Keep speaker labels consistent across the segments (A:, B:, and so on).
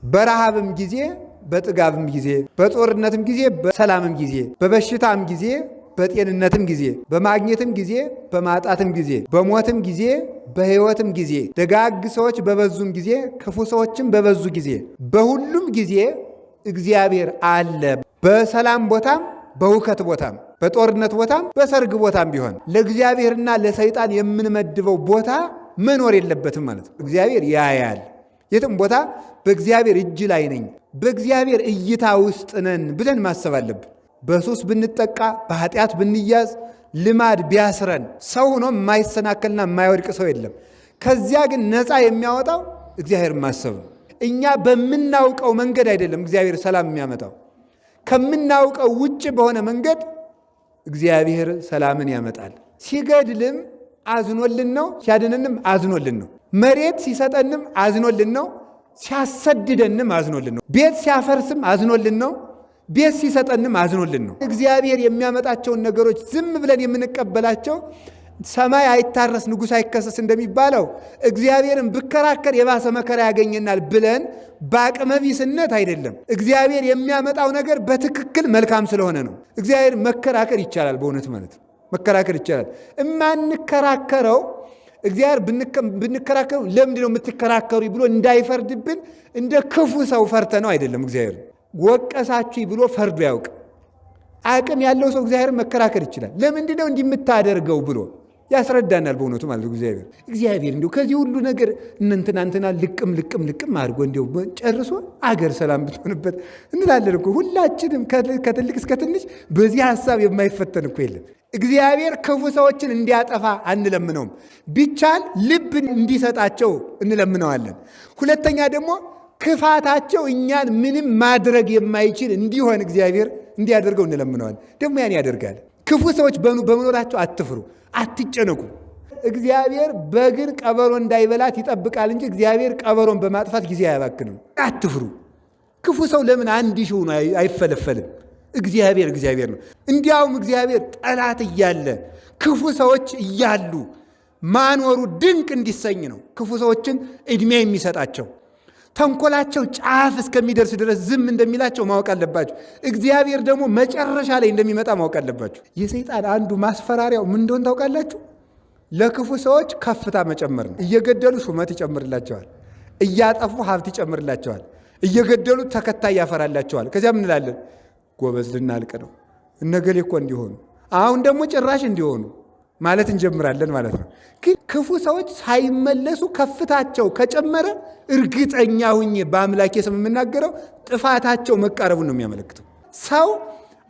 A: በረሃብም ጊዜ በጥጋብም ጊዜ፣ በጦርነትም ጊዜ በሰላምም ጊዜ፣ በበሽታም ጊዜ በጤንነትም ጊዜ፣ በማግኘትም ጊዜ በማጣትም ጊዜ፣ በሞትም ጊዜ በሕይወትም ጊዜ፣ ደጋግ ሰዎች በበዙም ጊዜ ክፉ ሰዎችም በበዙ ጊዜ፣ በሁሉም ጊዜ እግዚአብሔር አለ። በሰላም ቦታም በሁከት ቦታም በጦርነት ቦታም በሰርግ ቦታም ቢሆን ለእግዚአብሔርና ለሰይጣን የምንመድበው ቦታ መኖር የለበትም ማለት ነው። እግዚአብሔር ያያል። የትም ቦታ በእግዚአብሔር እጅ ላይ ነኝ፣ በእግዚአብሔር እይታ ውስጥ ነን ብለን ማሰብ አለብን። በሱስ ብንጠቃ፣ በኃጢአት ብንያዝ፣ ልማድ ቢያስረን ሰው ሆኖ የማይሰናከልና የማይወድቅ ሰው የለም። ከዚያ ግን ነፃ የሚያወጣው እግዚአብሔር ማሰብ ነው። እኛ በምናውቀው መንገድ አይደለም እግዚአብሔር ሰላም የሚያመጣው። ከምናውቀው ውጭ በሆነ መንገድ እግዚአብሔር ሰላምን ያመጣል። ሲገድልም አዝኖልን ነው፣ ሲያድንንም አዝኖልን ነው። መሬት ሲሰጠንም አዝኖልን ነው፣ ሲያሰድደንም አዝኖልን ነው። ቤት ሲያፈርስም አዝኖልን ነው፣ ቤት ሲሰጠንም አዝኖልን ነው። እግዚአብሔር የሚያመጣቸውን ነገሮች ዝም ብለን የምንቀበላቸው ሰማይ አይታረስ ንጉሥ አይከሰስ እንደሚባለው እግዚአብሔርን ብከራከር የባሰ መከራ ያገኘናል ብለን በአቅመቢስነት አይደለም። እግዚአብሔር የሚያመጣው ነገር በትክክል መልካም ስለሆነ ነው። እግዚአብሔር መከራከር ይቻላል፣ በእውነት ማለት መከራከር ይቻላል። እማንከራከረው እግዚአብሔር ብንከራከሩ ለምንድን ነው የምትከራከሩ ብሎ እንዳይፈርድብን እንደ ክፉ ሰው ፈርተ ነው አይደለም። እግዚአብሔር ወቀሳችሁ ብሎ ፈርዶ ያውቅ። አቅም ያለው ሰው እግዚአብሔርን መከራከር ይችላል። ለምንድን ነው እንዲህ የምታደርገው ብሎ ያስረዳናል። በእውነቱ ማለት እግዚአብሔር እንዲሁ ከዚህ ሁሉ ነገር እነ እንትና ልቅም ልቅም ልቅም አድርጎ እንዲሁ ጨርሶ አገር ሰላም ብትሆንበት እንላለን እኮ ሁላችንም ከትልቅ እስከ ትንሽ በዚህ ሀሳብ የማይፈተን እኮ የለም። እግዚአብሔር ክፉ ሰዎችን እንዲያጠፋ አንለምነውም። ቢቻል ልብ እንዲሰጣቸው እንለምነዋለን። ሁለተኛ ደግሞ ክፋታቸው እኛን ምንም ማድረግ የማይችል እንዲሆን እግዚአብሔር እንዲያደርገው እንለምነዋለን። ደግሞ ያን ያደርጋል። ክፉ ሰዎች በመኖራቸው አትፍሩ፣ አትጨነቁ። እግዚአብሔር በግን ቀበሮ እንዳይበላት ይጠብቃል እንጂ እግዚአብሔር ቀበሮን በማጥፋት ጊዜ አያባክንም። አትፍሩ። ክፉ ሰው ለምን 1000 ሆኖ አይፈለፈልም? እግዚአብሔር እግዚአብሔር ነው። እንዲያውም እግዚአብሔር ጠላት እያለ ክፉ ሰዎች እያሉ ማኖሩ ድንቅ እንዲሰኝ ነው። ክፉ ሰዎችን ዕድሜ የሚሰጣቸው ተንኮላቸው ጫፍ እስከሚደርስ ድረስ ዝም እንደሚላቸው ማወቅ አለባቸው። እግዚአብሔር ደግሞ መጨረሻ ላይ እንደሚመጣ ማወቅ አለባቸው። የሰይጣን አንዱ ማስፈራሪያው ምን እንደሆነ ታውቃላችሁ? ለክፉ ሰዎች ከፍታ መጨመር ነው። እየገደሉ ሹመት ይጨምርላቸዋል፣ እያጠፉ ሀብት ይጨምርላቸዋል፣ እየገደሉ ተከታይ ያፈራላቸዋል። ከዚያ ምን እንላለን? ጎበዝ ልናልቅ ነው፣ እነገሌ እኮ እንዲሆኑ፣ አሁን ደግሞ ጭራሽ እንዲሆኑ ማለት እንጀምራለን ማለት ነው። ግን ክፉ ሰዎች ሳይመለሱ ከፍታቸው ከጨመረ እርግጠኛ ሁኜ በአምላኬ ስም የምናገረው ጥፋታቸው መቃረቡን ነው የሚያመለክተው። ሰው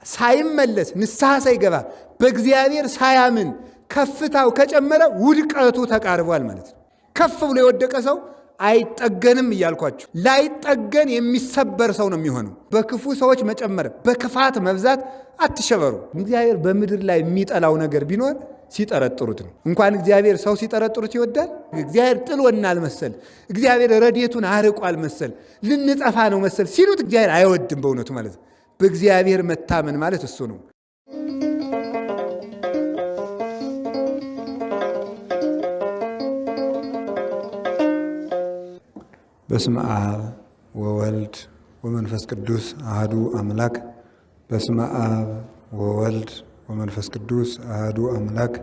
A: ሳይመለስ ንስሐ ሳይገባ በእግዚአብሔር ሳያምን ከፍታው ከጨመረ ውድቀቱ ተቃርቧል ማለት ነው። ከፍ ብሎ የወደቀ ሰው አይጠገንም እያልኳችሁ፣ ላይጠገን የሚሰበር ሰው ነው የሚሆነው። በክፉ ሰዎች መጨመር፣ በክፋት መብዛት አትሸበሩ። እግዚአብሔር በምድር ላይ የሚጠላው ነገር ቢኖር ሲጠረጥሩት ነው። እንኳን እግዚአብሔር ሰው ሲጠረጥሩት ይወዳል። እግዚአብሔር ጥሎናል መሰል፣ እግዚአብሔር ረድኤቱን አርቋል መሰል፣ ልንጠፋ ነው መሰል ሲሉት እግዚአብሔር አይወድም በእውነቱ ማለት ነው። በእግዚአብሔር መታመን ማለት እሱ ነው።
B: በስመ አብ ወወልድ ወመንፈስ ቅዱስ አህዱ አምላክ። በስመ አብ ወወልድ ወመንፈስ ቅዱስ አህዱ አምላክ።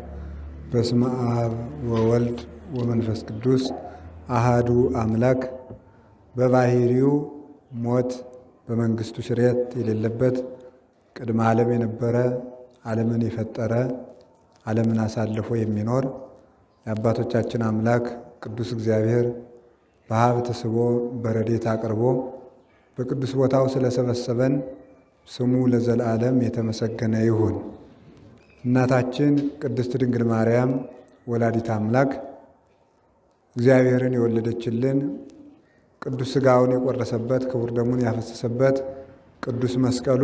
B: በስመ አብ ወወልድ ወመንፈስ ቅዱስ አህዱ አምላክ። በባህሪው ሞት በመንግስቱ ስርየት የሌለበት ቅድመ ዓለም የነበረ ዓለምን የፈጠረ ዓለምን አሳልፎ የሚኖር የአባቶቻችን አምላክ ቅዱስ እግዚአብሔር በሀብት ስቦ በረድኤት አቅርቦ በቅዱስ ቦታው ስለሰበሰበን ስሙ ለዘላለም የተመሰገነ ይሁን። እናታችን ቅድስት ድንግል ማርያም ወላዲት አምላክ እግዚአብሔርን የወለደችልን ቅዱስ ሥጋውን የቆረሰበት ክቡር ደሙን ያፈሰሰበት ቅዱስ መስቀሉ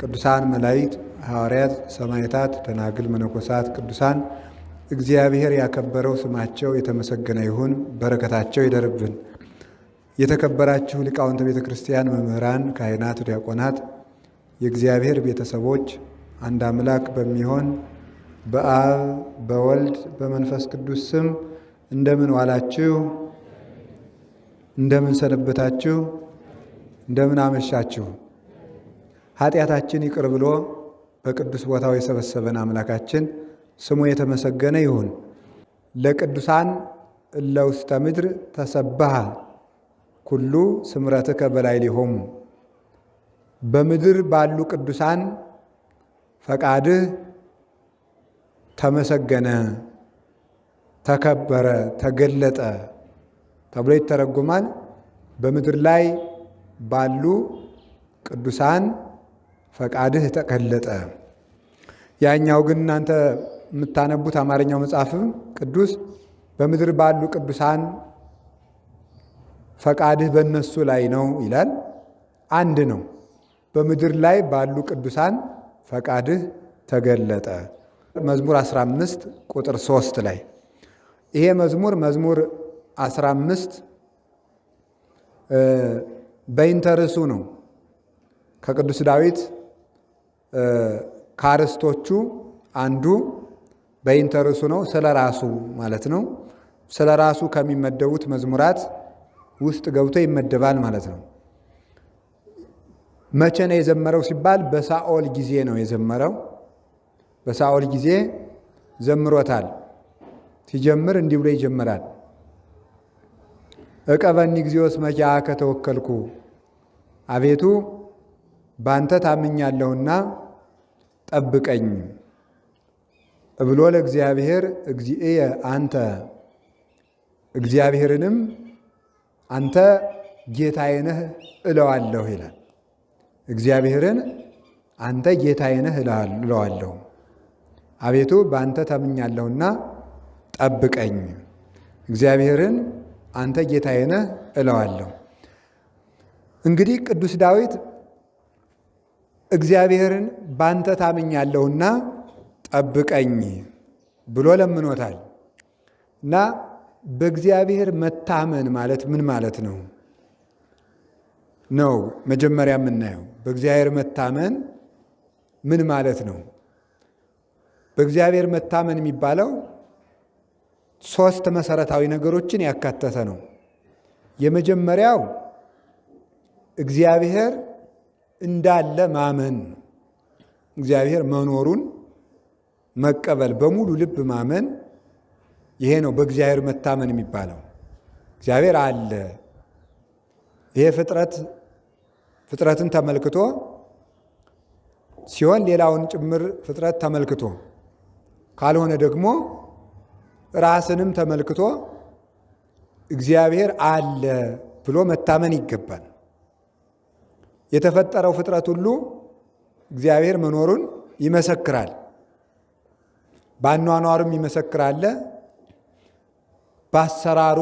B: ቅዱሳን መላእክት፣ ሐዋርያት፣ ሰማዕታት፣ ደናግል፣ መነኮሳት፣ ቅዱሳን እግዚአብሔር ያከበረው ስማቸው የተመሰገነ ይሁን። በረከታቸው ይደርብን። የተከበራችሁ ሊቃውንተ ቤተ ክርስቲያን፣ መምህራን፣ ካህናት፣ ዲያቆናት፣ የእግዚአብሔር ቤተሰቦች አንድ አምላክ በሚሆን በአብ በወልድ በመንፈስ ቅዱስ ስም እንደምን ዋላችሁ? እንደምን ሰነበታችሁ? እንደምን አመሻችሁ? ኃጢአታችን ይቅር ብሎ በቅዱስ ቦታው የሰበሰበን አምላካችን ስሙ የተመሰገነ ይሁን። ለቅዱሳን እለ ውስተ ምድር ተሰብሐ ኩሉ ስምረትከ በላዕሌሆሙ፣ በምድር ባሉ ቅዱሳን ፈቃድህ ተመሰገነ፣ ተከበረ፣ ተገለጠ ተብሎ ይተረጎማል። በምድር ላይ ባሉ ቅዱሳን ፈቃድህ ተገለጠ። ያኛው ግን እናንተ የምታነቡት አማርኛው መጽሐፍም ቅዱስ በምድር ባሉ ቅዱሳን ፈቃድህ በእነሱ ላይ ነው ይላል። አንድ ነው። በምድር ላይ ባሉ ቅዱሳን ፈቃድህ ተገለጠ። መዝሙር 15 ቁጥር 3 ላይ ይሄ መዝሙር መዝሙር 15 በኢንተርሱ ነው። ከቅዱስ ዳዊት ከአርእስቶቹ አንዱ በኢንተርሱ ነው። ስለ ራሱ ማለት ነው። ስለ ራሱ ከሚመደቡት መዝሙራት ውስጥ ገብቶ ይመደባል ማለት ነው። መቼ ነው የዘመረው ሲባል በሳኦል ጊዜ ነው የዘመረው። በሳኦል ጊዜ ዘምሮታል። ሲጀምር እንዲህ ብሎ ይጀምራል። እቀበኒ እግዚኦ እስመ ኪያከ ተወከልኩ፣ አቤቱ ባንተ ታምኛለሁና ጠብቀኝ። እብሎ ለእግዚአብሔር እግዚእየ አንተ፣ እግዚአብሔርንም አንተ ጌታዬ ነህ እለዋለሁ ይላል። እግዚአብሔርን አንተ ጌታዬ ነህ እለዋለሁ፣ አቤቱ በአንተ ታምኛለሁና ጠብቀኝ። እግዚአብሔርን አንተ ጌታዬ ነህ እለዋለሁ። እንግዲህ ቅዱስ ዳዊት እግዚአብሔርን ባንተ ታምኛለሁና ጠብቀኝ ብሎ ለምኖታል። እና በእግዚአብሔር መታመን ማለት ምን ማለት ነው? ነው መጀመሪያ የምናየው። በእግዚአብሔር መታመን ምን ማለት ነው? በእግዚአብሔር መታመን የሚባለው ሶስት መሰረታዊ ነገሮችን ያካተተ ነው። የመጀመሪያው እግዚአብሔር እንዳለ ማመን፣ እግዚአብሔር መኖሩን መቀበል፣ በሙሉ ልብ ማመን። ይሄ ነው በእግዚአብሔር መታመን የሚባለው። እግዚአብሔር አለ። ይሄ ፍጥረት ፍጥረትን ተመልክቶ ሲሆን ሌላውን ጭምር ፍጥረት ተመልክቶ ካልሆነ ደግሞ ራስንም ተመልክቶ እግዚአብሔር አለ ብሎ መታመን ይገባል። የተፈጠረው ፍጥረት ሁሉ እግዚአብሔር መኖሩን ይመሰክራል። በአኗኗሩም ይመሰክራል። በአሰራሩ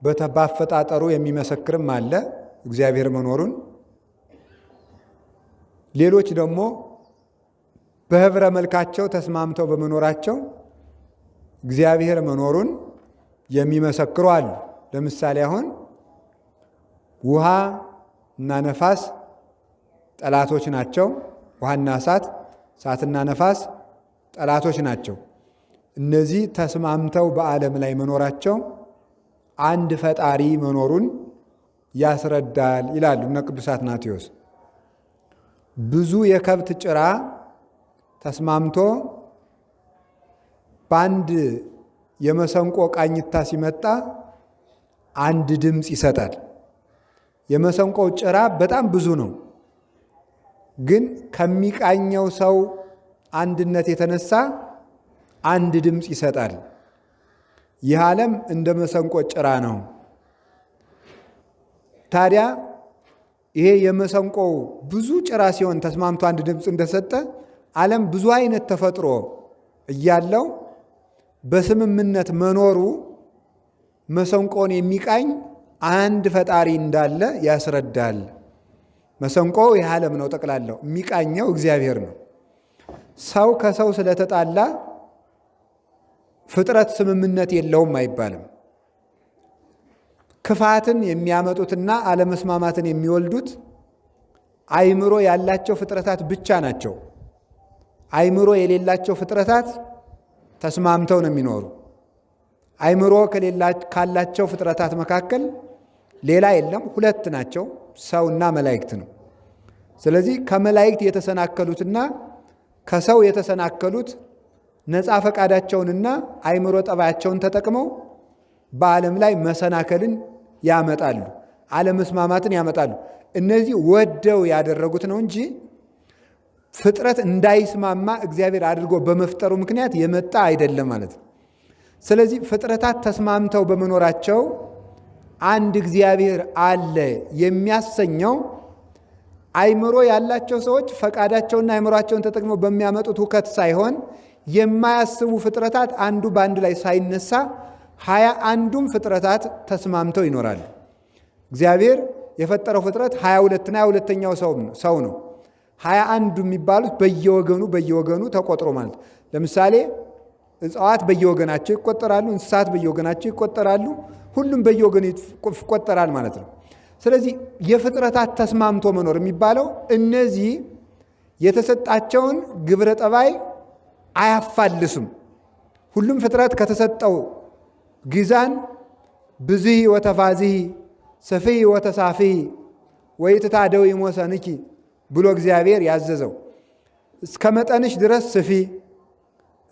B: በአፈጣጠሩ የሚመሰክርም አለ እግዚአብሔር መኖሩን። ሌሎች ደግሞ በህብረ መልካቸው ተስማምተው በመኖራቸው እግዚአብሔር መኖሩን የሚመሰክሩ አሉ። ለምሳሌ አሁን ውሃ እና ነፋስ ጠላቶች ናቸው። ውሃና እሳት፣ እሳትና ነፋስ ጠላቶች ናቸው። እነዚህ ተስማምተው በዓለም ላይ መኖራቸው አንድ ፈጣሪ መኖሩን ያስረዳል ይላሉ እነ ቅዱስ አትናቴዎስ። ብዙ የከብት ጭራ ተስማምቶ በአንድ የመሰንቆ ቃኝታ ሲመጣ አንድ ድምፅ ይሰጣል። የመሰንቆው ጭራ በጣም ብዙ ነው፣ ግን ከሚቃኘው ሰው አንድነት የተነሳ አንድ ድምፅ ይሰጣል። ይህ ዓለም እንደ መሰንቆ ጭራ ነው። ታዲያ ይሄ የመሰንቆው ብዙ ጭራ ሲሆን ተስማምቶ አንድ ድምፅ እንደሰጠ ዓለም ብዙ አይነት ተፈጥሮ እያለው በስምምነት መኖሩ መሰንቆን የሚቃኝ አንድ ፈጣሪ እንዳለ ያስረዳል። መሰንቆው ይህ ዓለም ነው ጠቅላላው፣ የሚቃኘው እግዚአብሔር ነው። ሰው ከሰው ስለተጣላ ፍጥረት ስምምነት የለውም አይባልም። ክፋትን የሚያመጡትና አለመስማማትን የሚወልዱት አይምሮ ያላቸው ፍጥረታት ብቻ ናቸው። አይምሮ የሌላቸው ፍጥረታት ተስማምተው ነው የሚኖሩ። አይምሮ ካላቸው ፍጥረታት መካከል
A: ሌላ የለም፣ ሁለት ናቸው፣ ሰውና መላእክት ነው። ስለዚህ ከመላእክት የተሰናከሉትና ከሰው የተሰናከሉት ነፃ ፈቃዳቸውንና አእምሮ ጠባያቸውን ተጠቅመው በዓለም ላይ መሰናከልን ያመጣሉ፣ አለመስማማትን ያመጣሉ። እነዚህ ወደው ያደረጉት ነው እንጂ ፍጥረት እንዳይስማማ እግዚአብሔር አድርጎ በመፍጠሩ ምክንያት የመጣ አይደለም ማለት ነው። ስለዚህ ፍጥረታት ተስማምተው በመኖራቸው አንድ እግዚአብሔር አለ የሚያሰኘው አእምሮ ያላቸው ሰዎች ፈቃዳቸውና አእምሯቸውን ተጠቅመው በሚያመጡት ሁከት ሳይሆን የማያስቡ ፍጥረታት አንዱ በአንዱ ላይ ሳይነሳ 21ዱም ፍጥረታት ተስማምተው ይኖራሉ። እግዚአብሔር የፈጠረው ፍጥረት 22ና 22ኛው ሰው ነው። 21ዱ የሚባሉት በየወገኑ በየወገኑ ተቆጥሮ ማለት ለምሳሌ እጽዋት በየወገናቸው ይቆጠራሉ፣ እንስሳት በየወገናቸው ይቆጠራሉ። ሁሉም በየወገኑ ይቆጠራል ማለት ነው። ስለዚህ የፍጥረታት ተስማምቶ መኖር የሚባለው እነዚህ የተሰጣቸውን ግብረ ጠባይ አያፋልሱም። ሁሉም ፍጥረት ከተሰጠው ጊዛን ብዝሂ ወተፋዝሂ ሰፊ ወተሳፊ ወኢትታደዊ ሞሰንኪ ብሎ እግዚአብሔር ያዘዘው እስከ መጠንሽ ድረስ ስፊ፣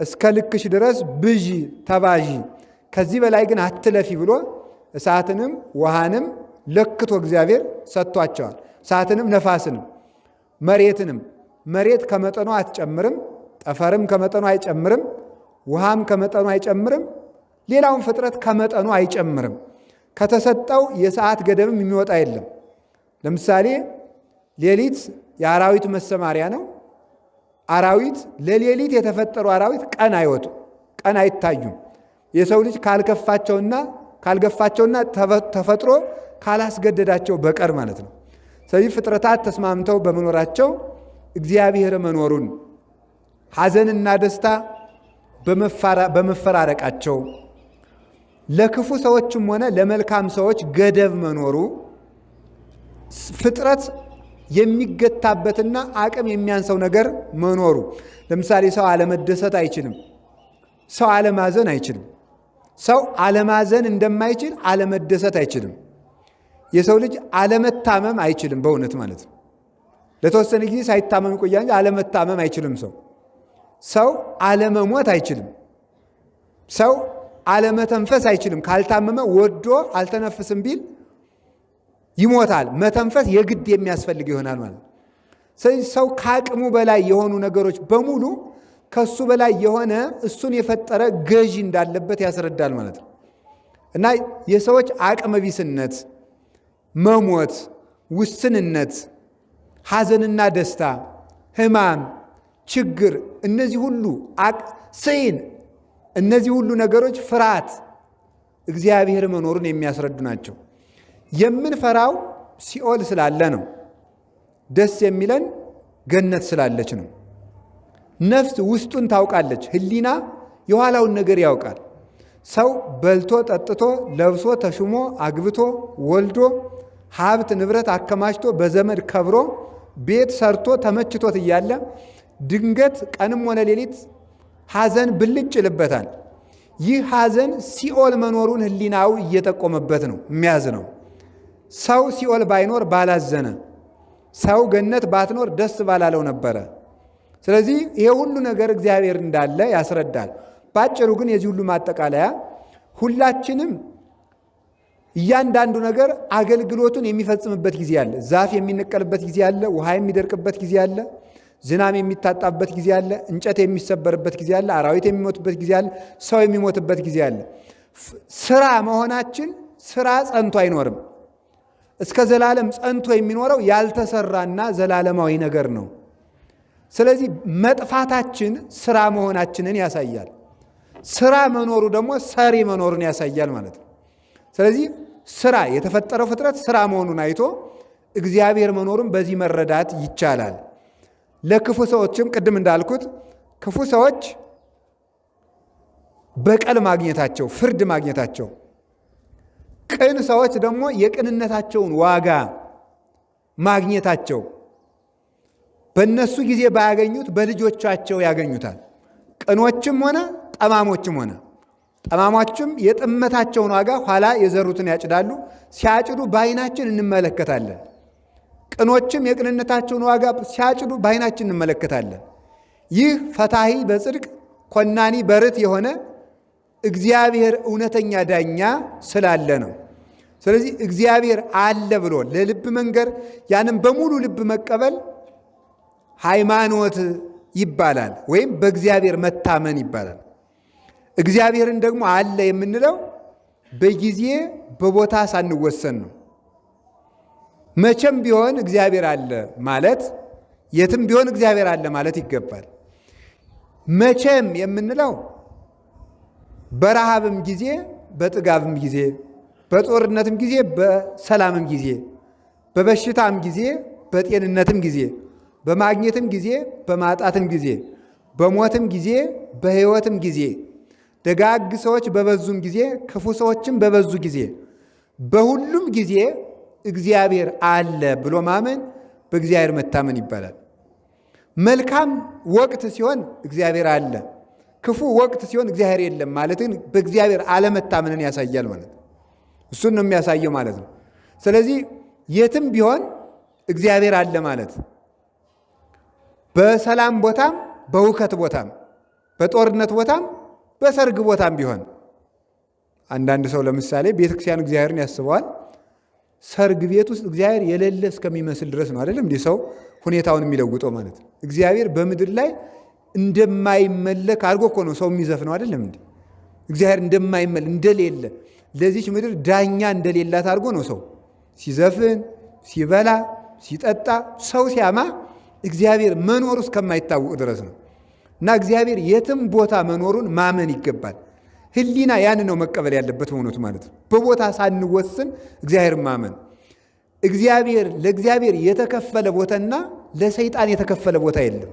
A: እስከ ልክሽ ድረስ ብዢ ተባዢ፣ ከዚህ በላይ ግን አትለፊ ብሎ እሳትንም ውሃንም ለክቶ እግዚአብሔር ሰጥቷቸዋል። እሳትንም ነፋስንም መሬትንም መሬት ከመጠኑ አትጨምርም፣ ጠፈርም ከመጠኑ አይጨምርም፣ ውሃም ከመጠኑ አይጨምርም፣ ሌላውን ፍጥረት ከመጠኑ አይጨምርም። ከተሰጠው የሰዓት ገደብም የሚወጣ የለም። ለምሳሌ ሌሊት የአራዊት መሰማሪያ ነው። አራዊት ለሌሊት የተፈጠሩ አራዊት ቀን አይወጡ፣ ቀን አይታዩም። የሰው ልጅ ካልከፋቸውና ካልገፋቸውና ተፈጥሮ ካላስገደዳቸው በቀር ማለት ነው። ስለዚህ ፍጥረታት ተስማምተው በመኖራቸው እግዚአብሔር መኖሩን ሐዘንና ደስታ በመፈራረቃቸው ለክፉ ሰዎችም ሆነ ለመልካም ሰዎች ገደብ መኖሩ ፍጥረት የሚገታበትና አቅም የሚያንሰው ነገር መኖሩ። ለምሳሌ ሰው አለመደሰት አይችልም። ሰው አለማዘን አይችልም። ሰው አለማዘን እንደማይችል አለመደሰት አይችልም። የሰው ልጅ አለመታመም አይችልም። በእውነት ማለት ነው። ለተወሰነ ጊዜ ሳይታመም ይቆያል እንጂ አለመታመም አይችልም። ሰው አለመሞት አይችልም። ሰው አለመተንፈስ አይችልም። ካልታመመ ወዶ አልተነፍስም ቢል ይሞታል። መተንፈስ የግድ የሚያስፈልግ ይሆናል ማለት ነው። ስለዚህ ሰው ከአቅሙ በላይ የሆኑ ነገሮች በሙሉ ከሱ በላይ የሆነ እሱን የፈጠረ ገዢ እንዳለበት ያስረዳል ማለት ነው። እና የሰዎች አቅመ ቢስነት፣ መሞት፣ ውስንነት፣ ሐዘንና ደስታ፣ ሕማም፣ ችግር፣ እነዚህ ሁሉ ስዕን፣ እነዚህ ሁሉ ነገሮች ፍርሃት እግዚአብሔር መኖሩን የሚያስረዱ ናቸው። የምንፈራው ሲኦል ስላለ ነው። ደስ የሚለን ገነት ስላለች ነው። ነፍስ ውስጡን ታውቃለች። ሕሊና የኋላውን ነገር ያውቃል። ሰው በልቶ ጠጥቶ ለብሶ ተሹሞ አግብቶ ወልዶ ሀብት ንብረት አከማችቶ በዘመድ ከብሮ ቤት ሰርቶ ተመችቶት እያለ ድንገት ቀንም ሆነ ሌሊት ሐዘን ብልጭ ይልበታል። ይህ ሐዘን ሲኦል መኖሩን ሕሊናው እየጠቆመበት ነው የሚያዝ ነው። ሰው ሲኦል ባይኖር ባላዘነ፣ ሰው ገነት ባትኖር ደስ ባላለው ነበረ። ስለዚህ ይሄ ሁሉ ነገር እግዚአብሔር እንዳለ ያስረዳል። ባጭሩ ግን የዚህ ሁሉ ማጠቃለያ ሁላችንም እያንዳንዱ ነገር አገልግሎቱን የሚፈጽምበት ጊዜ አለ። ዛፍ የሚነቀልበት ጊዜ አለ። ውሃ የሚደርቅበት ጊዜ አለ። ዝናብ የሚታጣበት ጊዜ አለ። እንጨት የሚሰበርበት ጊዜ አለ። አራዊት የሚሞትበት ጊዜ አለ። ሰው የሚሞትበት ጊዜ አለ። ስራ መሆናችን ስራ ጸንቶ አይኖርም። እስከ ዘላለም ጸንቶ የሚኖረው ያልተሰራና ዘላለማዊ ነገር ነው። ስለዚህ መጥፋታችን ስራ መሆናችንን ያሳያል። ስራ መኖሩ ደግሞ ሰሪ መኖሩን ያሳያል ማለት ነው። ስለዚህ ስራ የተፈጠረው ፍጥረት ስራ መሆኑን አይቶ እግዚአብሔር መኖሩን በዚህ መረዳት ይቻላል። ለክፉ ሰዎችም ቅድም እንዳልኩት ክፉ ሰዎች በቀል ማግኘታቸው፣ ፍርድ ማግኘታቸው፣ ቅን ሰዎች ደግሞ የቅንነታቸውን ዋጋ ማግኘታቸው በእነሱ ጊዜ ባያገኙት በልጆቻቸው ያገኙታል። ቅኖችም ሆነ ጠማሞችም ሆነ ጠማሞችም የጥመታቸውን ዋጋ ኋላ የዘሩትን ያጭዳሉ። ሲያጭዱ በዓይናችን እንመለከታለን። ቅኖችም የቅንነታቸውን ዋጋ ሲያጭዱ በዓይናችን እንመለከታለን። ይህ ፈታሂ በጽድቅ ኮናኒ በርት የሆነ እግዚአብሔር እውነተኛ ዳኛ ስላለ ነው። ስለዚህ እግዚአብሔር አለ ብሎ ለልብ መንገር ያንም በሙሉ ልብ መቀበል ሃይማኖት ይባላል፣ ወይም በእግዚአብሔር መታመን ይባላል። እግዚአብሔርን ደግሞ አለ የምንለው በጊዜ በቦታ ሳንወሰን ነው። መቼም ቢሆን እግዚአብሔር አለ ማለት የትም ቢሆን እግዚአብሔር አለ ማለት ይገባል። መቼም የምንለው በረሃብም ጊዜ በጥጋብም ጊዜ፣ በጦርነትም ጊዜ በሰላምም ጊዜ፣ በበሽታም ጊዜ በጤንነትም ጊዜ፣ በማግኘትም ጊዜ በማጣትም ጊዜ፣ በሞትም ጊዜ በሕይወትም ጊዜ፣ ደጋግ ሰዎች በበዙም ጊዜ ክፉ ሰዎችም በበዙ ጊዜ፣ በሁሉም ጊዜ እግዚአብሔር አለ ብሎ ማመን በእግዚአብሔር መታመን ይባላል። መልካም ወቅት ሲሆን እግዚአብሔር አለ፣ ክፉ ወቅት ሲሆን እግዚአብሔር የለም ማለት ግን በእግዚአብሔር አለመታመንን ያሳያል ማለት ነው። እሱን ነው የሚያሳየው ማለት ነው። ስለዚህ የትም ቢሆን እግዚአብሔር አለ ማለት በሰላም ቦታም በውከት ቦታም በጦርነት ቦታም በሰርግ ቦታም ቢሆን አንዳንድ ሰው ለምሳሌ ቤተክርስቲያን እግዚአብሔርን ያስበዋል። ሰርግ ቤት ውስጥ እግዚአብሔር የሌለ እስከሚመስል ድረስ ነው አይደለም እንዲህ ሰው ሁኔታውን የሚለውጠው ማለት ነው። እግዚአብሔር በምድር ላይ እንደማይመለክ አድርጎ እኮ ነው ሰው የሚዘፍነው አይደለም እንዴ? እግዚአብሔር እንደማይመለክ እንደሌለ፣ ለዚች ምድር ዳኛ እንደሌላት አድርጎ ነው ሰው ሲዘፍን፣ ሲበላ፣ ሲጠጣ፣ ሰው ሲያማ እግዚአብሔር መኖሩ እስከማይታወቅ ድረስ ነው። እና እግዚአብሔር የትም ቦታ መኖሩን ማመን ይገባል። ሕሊና ያን ነው መቀበል ያለበት በእውነቱ ማለት ነው። በቦታ ሳንወስን እግዚአብሔር ማመን። እግዚአብሔር ለእግዚአብሔር የተከፈለ ቦታና ለሰይጣን የተከፈለ ቦታ የለም።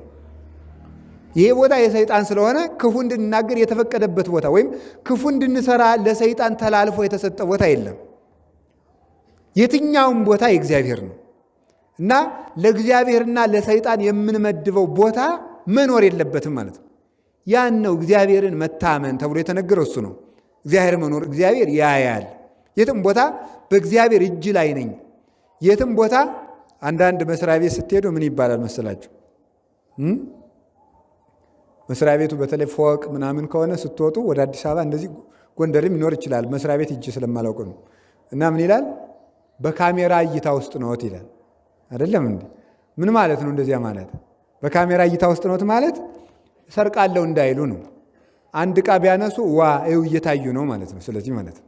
A: ይሄ ቦታ የሰይጣን ስለሆነ ክፉ እንድንናገር የተፈቀደበት ቦታ ወይም ክፉ እንድንሰራ ለሰይጣን ተላልፎ የተሰጠ ቦታ የለም። የትኛውም ቦታ የእግዚአብሔር ነው እና ለእግዚአብሔርና ለሰይጣን የምንመድበው ቦታ መኖር የለበትም ማለት ነው። ያን ነው እግዚአብሔርን መታመን ተብሎ የተነገረው እሱ ነው። እግዚአብሔር መኖር እግዚአብሔር ያያል። የትም ቦታ በእግዚአብሔር እጅ ላይ ነኝ። የትም ቦታ አንዳንድ መስሪያ ቤት ስትሄዱ ምን ይባላል መሰላችሁ? መስሪያ ቤቱ በተለይ ፎቅ ምናምን ከሆነ ስትወጡ ወደ አዲስ አበባ እንደዚህ ጎንደርም ይኖር ይችላል። መስሪያ ቤት እጅ ስለማላውቅ ነው። እና ምን ይላል? በካሜራ እይታ ውስጥ ነዎት ይላል። አይደለም እንዴ? ምን ማለት ነው እንደዚያ ማለት? በካሜራ እይታ ውስጥ ነዎት ማለት ሰርቃለሁ እንዳይሉ ነው። አንድ ዕቃ ቢያነሱ ዋ ይኸው እየታዩ ነው ማለት ነው። ስለዚህ ማለት ነው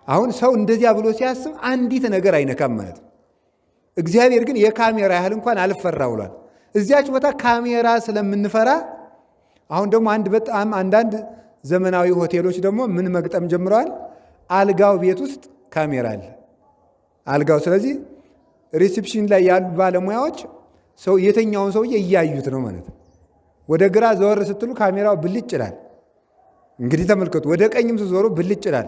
A: አሁን ሰው እንደዚያ ብሎ ሲያስብ አንዲት ነገር አይነካም ማለት ነው። እግዚአብሔር ግን የካሜራ ያህል እንኳን አልፈራ ብሏል። እዚያች ቦታ ካሜራ ስለምንፈራ አሁን ደግሞ አንድ በጣም አንዳንድ ዘመናዊ ሆቴሎች ደግሞ ምን መግጠም ጀምረዋል? አልጋው ቤት ውስጥ ካሜራ አለ አልጋው። ስለዚህ reception ላይ ያሉ ባለሙያዎች ሰው የተኛውን ሰውዬ እያዩት ነው ማለት ነው። ወደ ግራ ዘወር ስትሉ ካሜራው ብልጭ ይላል። እንግዲህ ተመልከቱ። ወደ ቀኝም ስትዞሩ ብልጭ ይላል።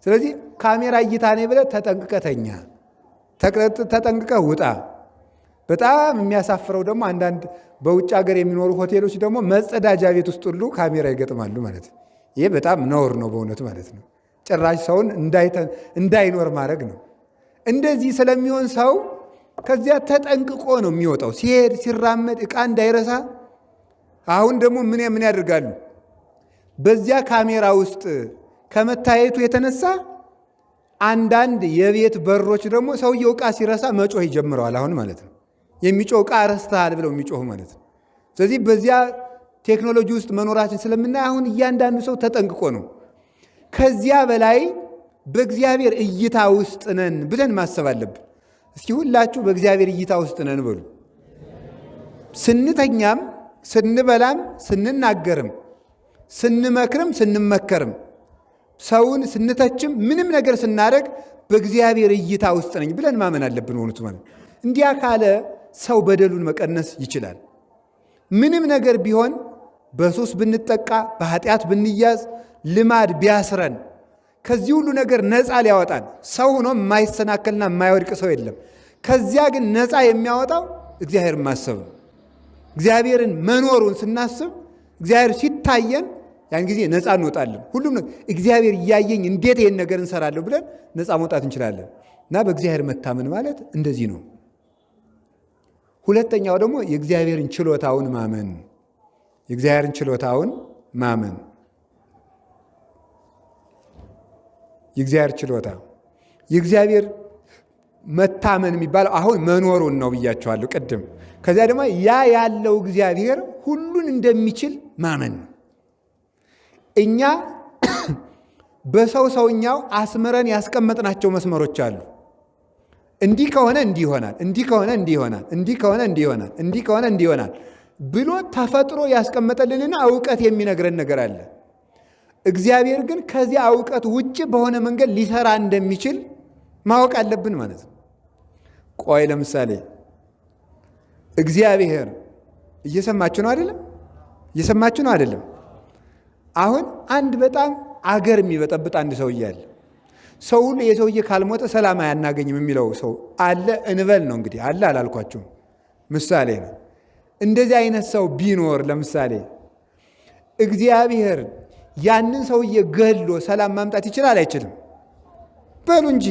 A: ስለዚህ ካሜራ እይታ ነኝ ብለህ ተጠንቅቀህ ተኛ፣ ተጠንቅቀህ ውጣ። በጣም የሚያሳፍረው ደግሞ አንዳንድ በውጭ ሀገር የሚኖሩ ሆቴሎች ደግሞ መጸዳጃ ቤት ውስጥ ሁሉ ካሜራ ይገጥማሉ ማለት ነው። ይሄ በጣም ነውር ነው በእውነቱ ማለት ነው። ጭራሽ ሰውን እንዳይኖር ማድረግ ነው። እንደዚህ ስለሚሆን ሰው ከዚያ ተጠንቅቆ ነው የሚወጣው፣ ሲሄድ ሲራመድ ዕቃ እንዳይረሳ። አሁን ደግሞ ምን ምን ያደርጋሉ? በዚያ ካሜራ ውስጥ ከመታየቱ የተነሳ አንዳንድ የቤት በሮች ደግሞ ሰውየው ዕቃ ሲረሳ መጮህ ይጀምረዋል። አሁን ማለት ነው የሚጮህ ዕቃ ረስተሃል ብለው የሚጮህ ማለት ነው። ስለዚህ በዚያ ቴክኖሎጂ ውስጥ መኖራችን ስለምናይ አሁን እያንዳንዱ ሰው ተጠንቅቆ ነው። ከዚያ በላይ በእግዚአብሔር እይታ ውስጥ ነን ብለን ማሰብ አለብን። እስኪ ሁላችሁ በእግዚአብሔር እይታ ውስጥ ነን በሉ። ስንተኛም፣ ስንበላም፣ ስንናገርም፣ ስንመክርም፣ ስንመከርም፣ ሰውን ስንተችም፣ ምንም ነገር ስናደርግ በእግዚአብሔር እይታ ውስጥ ነኝ ብለን ማመን አለብን። ሆኑት ማለት እንዲያ ካለ ሰው በደሉን መቀነስ ይችላል። ምንም ነገር ቢሆን በሱስ ብንጠቃ፣ በኃጢአት ብንያዝ፣ ልማድ ቢያስረን ከዚህ ሁሉ ነገር ነፃ ሊያወጣን ሰው ሆኖ የማይሰናከልና የማይወድቅ ሰው የለም። ከዚያ ግን ነፃ የሚያወጣው እግዚአብሔርን ማሰብ ነው። እግዚአብሔርን መኖሩን ስናስብ እግዚአብሔር ሲታየን ያን ጊዜ ነፃ እንወጣለን። ሁሉም እግዚአብሔር እያየኝ እንዴት ይሄን ነገር እንሰራለሁ ብለን ነፃ መውጣት እንችላለን። እና በእግዚአብሔር መታመን ማለት እንደዚህ ነው። ሁለተኛው ደግሞ የእግዚአብሔርን ችሎታውን ማመን፣ የእግዚአብሔርን ችሎታውን ማመን፣ የእግዚአብሔር ችሎታ፣ የእግዚአብሔር መታመን የሚባለው አሁን መኖሩን ነው ብያቸዋለሁ ቅድም። ከዚያ ደግሞ ያ ያለው እግዚአብሔር ሁሉን እንደሚችል ማመን ነው። እኛ በሰው ሰውኛው አስምረን ያስቀመጥናቸው መስመሮች አሉ። እንዲህ ከሆነ እንዲህ ይሆናል፣ እንዲህ ከሆነ እንዲህ ይሆናል፣ እንዲህ ከሆነ እንዲህ ይሆናል፣ እንዲህ ከሆነ እንዲህ ይሆናል ብሎ ተፈጥሮ ያስቀመጠልንና እውቀት የሚነግረን ነገር አለ። እግዚአብሔር ግን ከዚያ እውቀት ውጭ በሆነ መንገድ ሊሰራ እንደሚችል ማወቅ አለብን ማለት ነው። ቆይ ለምሳሌ እግዚአብሔር እየሰማችሁ ነው አይደለም? እየሰማችሁ ነው አይደለም? አሁን አንድ በጣም አገር የሚበጠብጥ አንድ ሰውዬ አለ። ሰው ሁሉ የሰውዬ ካልሞተ ሰላም አያናገኝም የሚለው ሰው አለ እንበል ነው እንግዲህ። አለ አላልኳችሁም፣ ምሳሌ ነው። እንደዚህ አይነት ሰው ቢኖር ለምሳሌ እግዚአብሔር ያንን ሰውዬ ገድሎ ሰላም ማምጣት ይችላል አይችልም? በሉ እንጂ።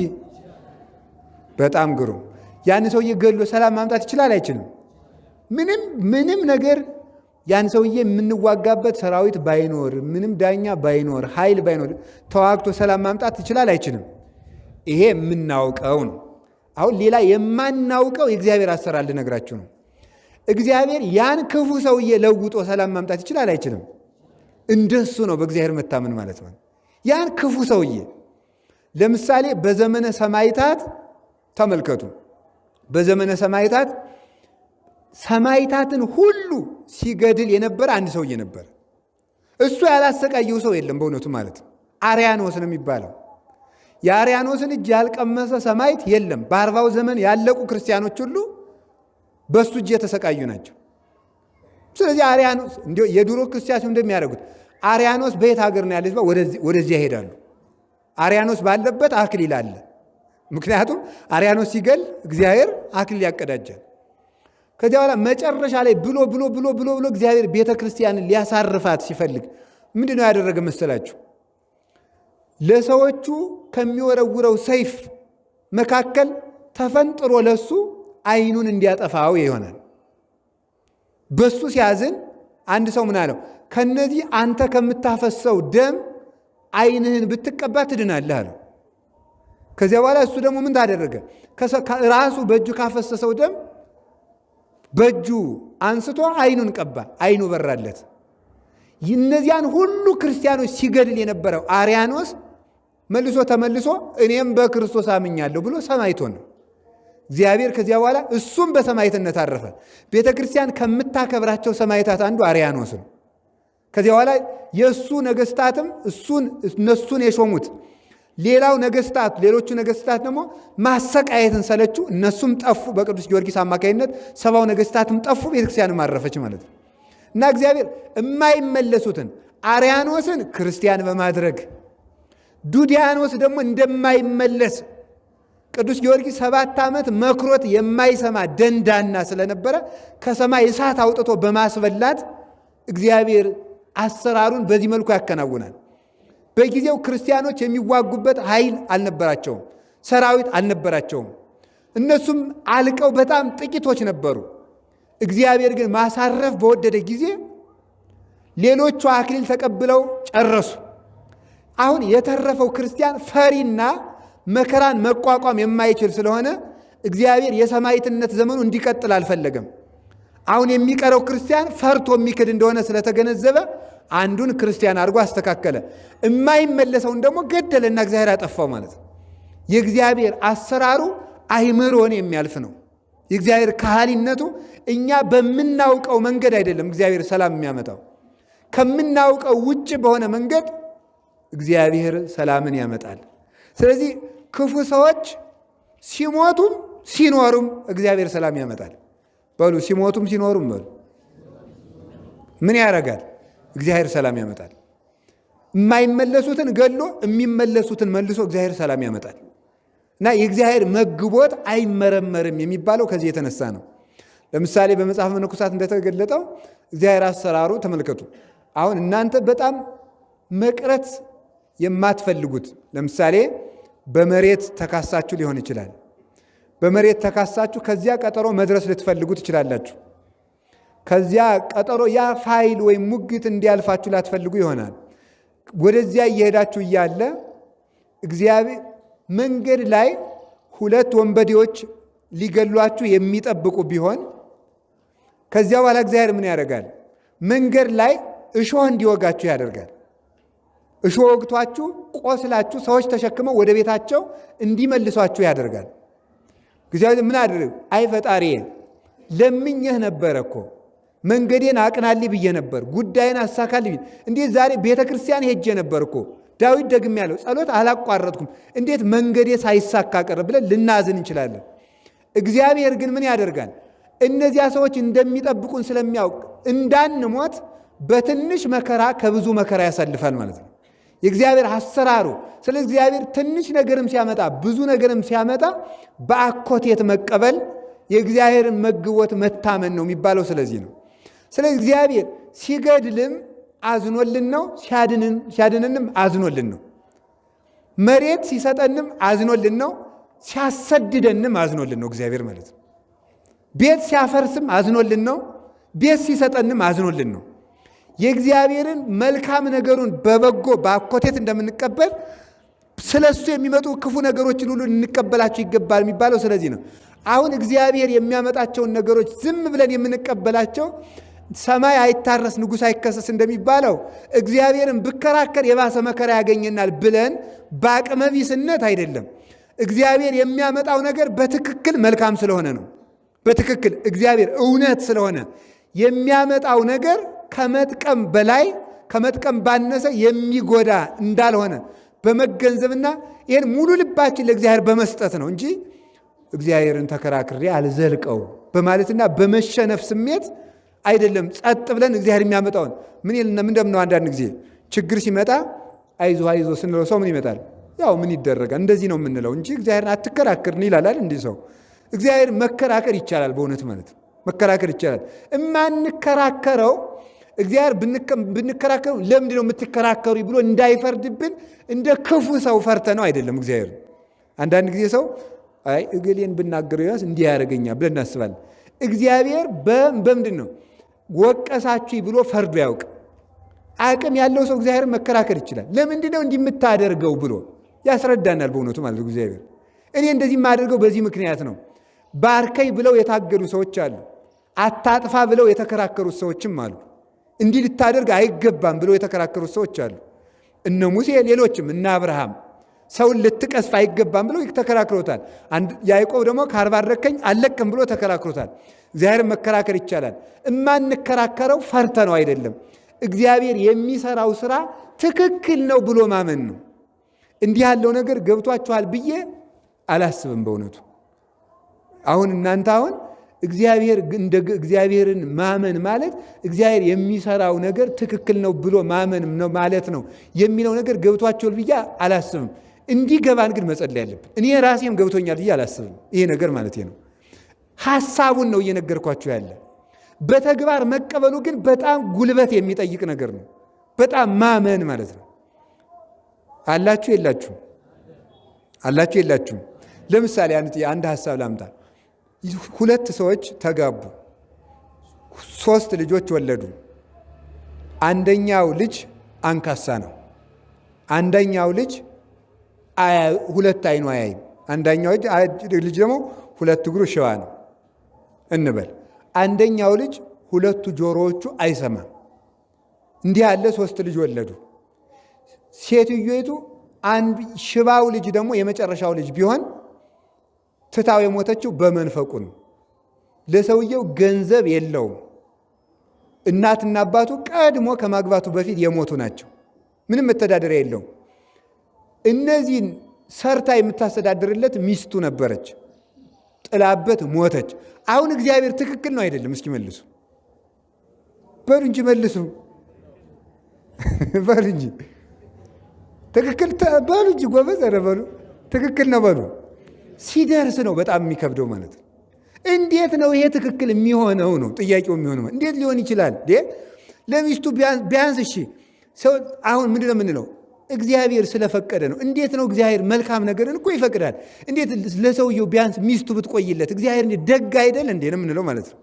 A: በጣም ግሩም። ያንን ሰውዬ ገድሎ ሰላም ማምጣት ይችላል አይችልም? ምንም ምንም ነገር ያን ሰውዬ የምንዋጋበት ሰራዊት ባይኖር፣ ምንም ዳኛ ባይኖር፣ ኃይል ባይኖር ተዋግቶ ሰላም ማምጣት ይችላል አይችልም? ይሄ የምናውቀው ነው። አሁን ሌላ የማናውቀው የእግዚአብሔር አሰራር ልነግራችሁ ነው። እግዚአብሔር ያን ክፉ ሰውዬ ለውጦ ሰላም ማምጣት ይችላል አይችልም? እንደሱ ነው በእግዚአብሔር መታመን ማለት ነው። ያን ክፉ ሰውዬ ለምሳሌ በዘመነ ሰማዕታት ተመልከቱ። በዘመነ ሰማዕታት ሰማዕታትን ሁሉ ሲገድል የነበረ አንድ ሰውዬ ነበር። እሱ ያላሰቃየው ሰው የለም በእውነቱ ማለት ነው። አርያኖስ ነው የሚባለው። የአርያኖስን እጅ ያልቀመሰ ሰማዕት የለም። በ40 ዘመን ያለቁ ክርስቲያኖች ሁሉ በሱ እጅ የተሰቃዩ ናቸው። ስለዚህ አርያኖስ የድሮ ክርስቲያኖች እንደሚያደርጉት አርያኖስ በየት ሀገር ነው ያለ ወደዚያ ይሄዳሉ። አርያኖስ ባለበት አክሊል አለ። ምክንያቱም አርያኖስ ሲገል እግዚአብሔር አክሊል ያቀዳጃል። ከዚያ በኋላ መጨረሻ ላይ ብሎ ብሎ ብሎ ብሎ ብሎ እግዚአብሔር ቤተ ክርስቲያንን ሊያሳርፋት ሲፈልግ ምንድን ነው ያደረገ መሰላችሁ? ለሰዎቹ ከሚወረውረው ሰይፍ መካከል ተፈንጥሮ ለሱ ዓይኑን እንዲያጠፋው ይሆናል። በሱ ሲያዝን አንድ ሰው ምን አለው? ከነዚህ አንተ ከምታፈሰው ደም ዓይንህን ብትቀባ ትድናለህ አለው። ከዚያ በኋላ እሱ ደግሞ ምን ታደረገ? ራሱ በእጁ ካፈሰሰው ደም በእጁ አንስቶ ዓይኑን ቀባ፣ ዓይኑ በራለት። እነዚያን ሁሉ ክርስቲያኖች ሲገድል የነበረው አርያኖስ መልሶ ተመልሶ እኔም በክርስቶስ አምኛለሁ ብሎ ሰማዕት ሆነ። እግዚአብሔር ከዚያ በኋላ እሱም በሰማዕትነት አረፈ። ቤተ ክርስቲያን ከምታከብራቸው ሰማዕታት አንዱ አርያኖስ ነው። ከዚያ በኋላ የእሱ ነገስታትም እነሱን የሾሙት ሌላው ነገስታት ሌሎቹ ነገስታት ደግሞ ማሰቃየትን ሰለቹ፣ እነሱም ጠፉ። በቅዱስ ጊዮርጊስ አማካኝነት 70 ነገስታትም ጠፉ፣ ቤተክርስቲያንም አረፈች ማለት ነው። እና እግዚአብሔር የማይመለሱትን አርያኖስን ክርስቲያን በማድረግ ዱዲያኖስ ደግሞ እንደማይመለስ ቅዱስ ጊዮርጊስ 7 ዓመት መክሮት የማይሰማ ደንዳና ስለነበረ ከሰማይ እሳት አውጥቶ በማስበላት እግዚአብሔር አሰራሩን በዚህ መልኩ ያከናውናል። በጊዜው ክርስቲያኖች የሚዋጉበት ኃይል አልነበራቸውም፣ ሰራዊት አልነበራቸውም። እነሱም አልቀው በጣም ጥቂቶች ነበሩ። እግዚአብሔር ግን ማሳረፍ በወደደ ጊዜ ሌሎቹ አክሊል ተቀብለው ጨረሱ። አሁን የተረፈው ክርስቲያን ፈሪና መከራን መቋቋም የማይችል ስለሆነ እግዚአብሔር የሰማዕትነት ዘመኑ እንዲቀጥል አልፈለገም። አሁን የሚቀረው ክርስቲያን ፈርቶ የሚክድ እንደሆነ ስለተገነዘበ አንዱን ክርስቲያን አድርጎ አስተካከለ። የማይመለሰውን ደግሞ ገደለና እግዚአብሔር አጠፋው ማለት ነው። የእግዚአብሔር አሰራሩ አይምሮን የሚያልፍ ነው። የእግዚአብሔር ካህሊነቱ እኛ በምናውቀው መንገድ አይደለም እግዚአብሔር ሰላም የሚያመጣው። ከምናውቀው ውጭ በሆነ መንገድ እግዚአብሔር ሰላምን ያመጣል። ስለዚህ ክፉ ሰዎች ሲሞቱም ሲኖሩም እግዚአብሔር ሰላም ያመጣል። በሉ ሲሞቱም ሲኖሩም በሉ ምን ያደርጋል? እግዚአብሔር ሰላም ያመጣል። የማይመለሱትን ገድሎ የሚመለሱትን መልሶ እግዚአብሔር ሰላም ያመጣል። እና የእግዚአብሔር መግቦት አይመረመርም የሚባለው ከዚህ የተነሳ ነው። ለምሳሌ በመጽሐፈ መነኮሳት እንደተገለጠው እግዚአብሔር አሰራሩ ተመልከቱ። አሁን እናንተ በጣም መቅረት የማትፈልጉት ለምሳሌ በመሬት ተካሳችሁ ሊሆን ይችላል። በመሬት ተካሳችሁ ከዚያ ቀጠሮ መድረስ ልትፈልጉ ትችላላችሁ። ከዚያ ቀጠሮ ያ ፋይል ወይም ሙግት እንዲያልፋችሁ ላትፈልጉ ይሆናል። ወደዚያ እየሄዳችሁ እያለ እግዚአብሔር መንገድ ላይ ሁለት ወንበዴዎች ሊገሏችሁ የሚጠብቁ ቢሆን ከዚያ በኋላ እግዚአብሔር ምን ያደርጋል? መንገድ ላይ እሾህ እንዲወጋችሁ ያደርጋል። እሾህ ወግቷችሁ ቆስላችሁ ሰዎች ተሸክመው ወደ ቤታቸው እንዲመልሷችሁ ያደርጋል። እግዚአብሔር ምን አድርግ? አይ ፈጣሪ ለምኜህ ነበረ እኮ መንገዴን አቅናልኝ ብዬ ነበር፣ ጉዳይን አሳካልኝ ብዬ እንዴት ዛሬ ቤተ ክርስቲያን ሄጄ ነበር እኮ ዳዊት ደግሜ ያለው ጸሎት አላቋረጥኩም፣ እንዴት መንገዴ ሳይሳካ ቀረ ብለን ልናዝን እንችላለን። እግዚአብሔር ግን ምን ያደርጋል? እነዚያ ሰዎች እንደሚጠብቁን ስለሚያውቅ እንዳንሞት በትንሽ መከራ ከብዙ መከራ ያሳልፋል ማለት ነው። የእግዚአብሔር አሰራሩ። ስለ እግዚአብሔር ትንሽ ነገርም ሲያመጣ ብዙ ነገርም ሲያመጣ በአኮቴት መቀበል የእግዚአብሔርን መግቦት መታመን ነው የሚባለው። ስለዚህ ነው። ስለዚህ እግዚአብሔር ሲገድልም አዝኖልን ነው፣ ሲያድንንም አዝኖልን ነው። መሬት ሲሰጠንም አዝኖልን ነው፣ ሲያሰድደንም አዝኖልን ነው እግዚአብሔር ማለት ነው። ቤት ሲያፈርስም አዝኖልን ነው፣ ቤት ሲሰጠንም አዝኖልን ነው። የእግዚአብሔርን መልካም ነገሩን በበጎ በአኮቴት እንደምንቀበል ስለ እሱ የሚመጡ ክፉ ነገሮችን ሁሉ እንቀበላቸው ይገባል የሚባለው ስለዚህ ነው። አሁን እግዚአብሔር የሚያመጣቸውን ነገሮች ዝም ብለን የምንቀበላቸው ሰማይ አይታረስ ንጉሥ አይከሰስ እንደሚባለው እግዚአብሔርን ብከራከር የባሰ መከራ ያገኘናል ብለን በአቅመቢስነት አይደለም። እግዚአብሔር የሚያመጣው ነገር በትክክል መልካም ስለሆነ ነው። በትክክል እግዚአብሔር እውነት ስለሆነ የሚያመጣው ነገር ከመጥቀም በላይ ከመጥቀም ባነሰ የሚጎዳ እንዳልሆነ በመገንዘብና ይህን ሙሉ ልባችን ለእግዚአብሔር በመስጠት ነው እንጂ እግዚአብሔርን ተከራክሬ አልዘልቀው በማለትና በመሸነፍ ስሜት አይደለም። ጸጥ ብለን እግዚአብሔር የሚያመጣውን ምን ይልና ምንድነው? አንዳንድ ጊዜ ችግር ሲመጣ አይዞ አይዞ ስንለው ሰው ምን ይመጣል? ያው ምን ይደረጋል እንደዚህ ነው የምንለው እንጂ እግዚአብሔርን አትከራከርን ይላል አይደል? እንዲህ ሰው እግዚአብሔር መከራከር ይቻላል፣ በእውነት ማለት ነው መከራከር ይቻላል። እማንከራከረው እግዚአብሔር ብንከራከረው ለምንድን ነው የምትከራከሩ ብሎ እንዳይፈርድብን እንደ ክፉ ሰው ፈርተ ነው አይደለም። እግዚአብሔር አንዳንድ ጊዜ ሰው አይ እገሌን ብናገረው ያስ እንዲህ ያደርገኛል ብለን እናስባለን። እግዚአብሔር በምንድን ነው ወቀሳችሁ ብሎ ፈርዶ ያውቅ። አቅም ያለው ሰው እግዚአብሔር መከራከር ይችላል። ለምንድን ነው እንዲህ የምታደርገው ብሎ ያስረዳናል። በእውነቱ ማለት ነው እግዚአብሔር እኔ እንደዚህ የማደርገው በዚህ ምክንያት ነው። ባርከኝ ብለው የታገዱ ሰዎች አሉ። አታጥፋ ብለው የተከራከሩት ሰዎችም አሉ። እንዲህ ልታደርግ አይገባም ብለው የተከራከሩት ሰዎች አሉ። እነ ሙሴ፣ ሌሎችም እነ አብርሃም ሰውን ልትቀስፍ አይገባም ብለው ተከራክሮታል። ያዕቆብ ደግሞ ካልባረከኝ አልለቅም ብሎ ተከራክሮታል። እግዚአብሔር መከራከር ይቻላል። እማንከራከረው ፈርተ ነው አይደለም። እግዚአብሔር የሚሰራው ስራ ትክክል ነው ብሎ ማመን ነው። እንዲህ ያለው ነገር ገብቷችኋል ብዬ አላስብም በእውነቱ። አሁን እናንተ አሁን እግዚአብሔር እንደ እግዚአብሔርን ማመን ማለት እግዚአብሔር የሚሰራው ነገር ትክክል ነው ብሎ ማመን ነው ማለት ነው የሚለው ነገር ገብቷቸዋል ብዬ አላስብም። እንዲገባን ግን መጸለይ ያለብን። እኔ ራሴም ገብቶኛል ብዬ አላስብም። ይሄ ነገር ማለት ነው። ሐሳቡን ነው እየነገርኳችሁ ያለ። በተግባር መቀበሉ ግን በጣም ጉልበት የሚጠይቅ ነገር ነው። በጣም ማመን ማለት ነው። አላችሁ የላችሁም? አላችሁ የላችሁም? ለምሳሌ አንድ ሐሳብ ላምጣ። ሁለት ሰዎች ተጋቡ፣ ሶስት ልጆች ወለዱ። አንደኛው ልጅ አንካሳ ነው። አንደኛው ልጅ ሁለት አይኑ አያይም። አንደኛው ልጅ ደግሞ ሁለት እግሩ ሽባ ነው እንበል። አንደኛው ልጅ ሁለቱ ጆሮዎቹ አይሰማም። እንዲህ ያለ ሶስት ልጅ ወለዱ። ሴትዮይቱ አንድ ሽባው ልጅ ደግሞ የመጨረሻው ልጅ ቢሆን ትታው የሞተችው በመንፈቁ ነው። ለሰውየው ገንዘብ የለውም። እናትና አባቱ ቀድሞ ከማግባቱ በፊት የሞቱ ናቸው። ምንም መተዳደሪያ የለውም። እነዚህን ሰርታ የምታስተዳድርለት ሚስቱ ነበረች። ጥላበት ሞተች። አሁን እግዚአብሔር ትክክል ነው አይደለም? እስኪ መልሱ በሉ እንጂ መልሱ በሉ እንጂ ትክክል በሉ እንጂ ጎበዝ፣ ኧረ በሉ ትክክል ነው በሉ። ሲደርስ ነው በጣም የሚከብደው ማለት ነው። እንዴት ነው ይሄ ትክክል የሚሆነው ነው ጥያቄው የሚሆነው። እንዴት ሊሆን ይችላል? ለሚስቱ ቢያንስ እሺ ሰው አሁን ምንድን ነው የምንለው? እግዚአብሔር ስለፈቀደ ነው። እንዴት ነው እግዚአብሔር መልካም ነገርን እኮ ይፈቅዳል። እንዴት ለሰውየው ቢያንስ ሚስቱ ብትቆይለት እግዚአብሔር ደግ አይደል እንዴ ነው የምንለው ማለት ነው።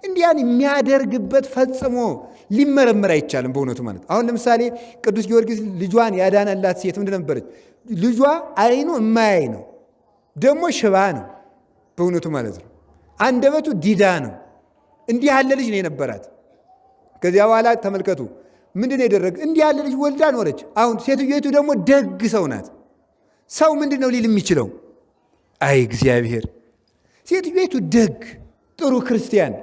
A: እንዲያን የሚያደርግበት ፈጽሞ ሊመረመር አይቻልም በእውነቱ ማለት። አሁን ለምሳሌ ቅዱስ ጊዮርጊስ ልጇን ያዳነላት ሴት ምንድን ነበረች? ልጇ አይኑ የማያይ ነው፣ ደግሞ ሽባ ነው በእውነቱ ማለት ነው። አንደበቱ ዲዳ ነው። እንዲህ ያለ ልጅ ነው የነበራት። ከዚያ በኋላ ተመልከቱ ምንድን ነው የደረገ? እንዲህ ያለ ልጅ ወልዳ ኖረች። አሁን ሴትዮቱ ደግሞ ደግ ሰው ናት። ሰው ምንድን ነው ሊል የሚችለው? አይ እግዚአብሔር፣ ሴትዮቱ ደግ ጥሩ ክርስቲያን፣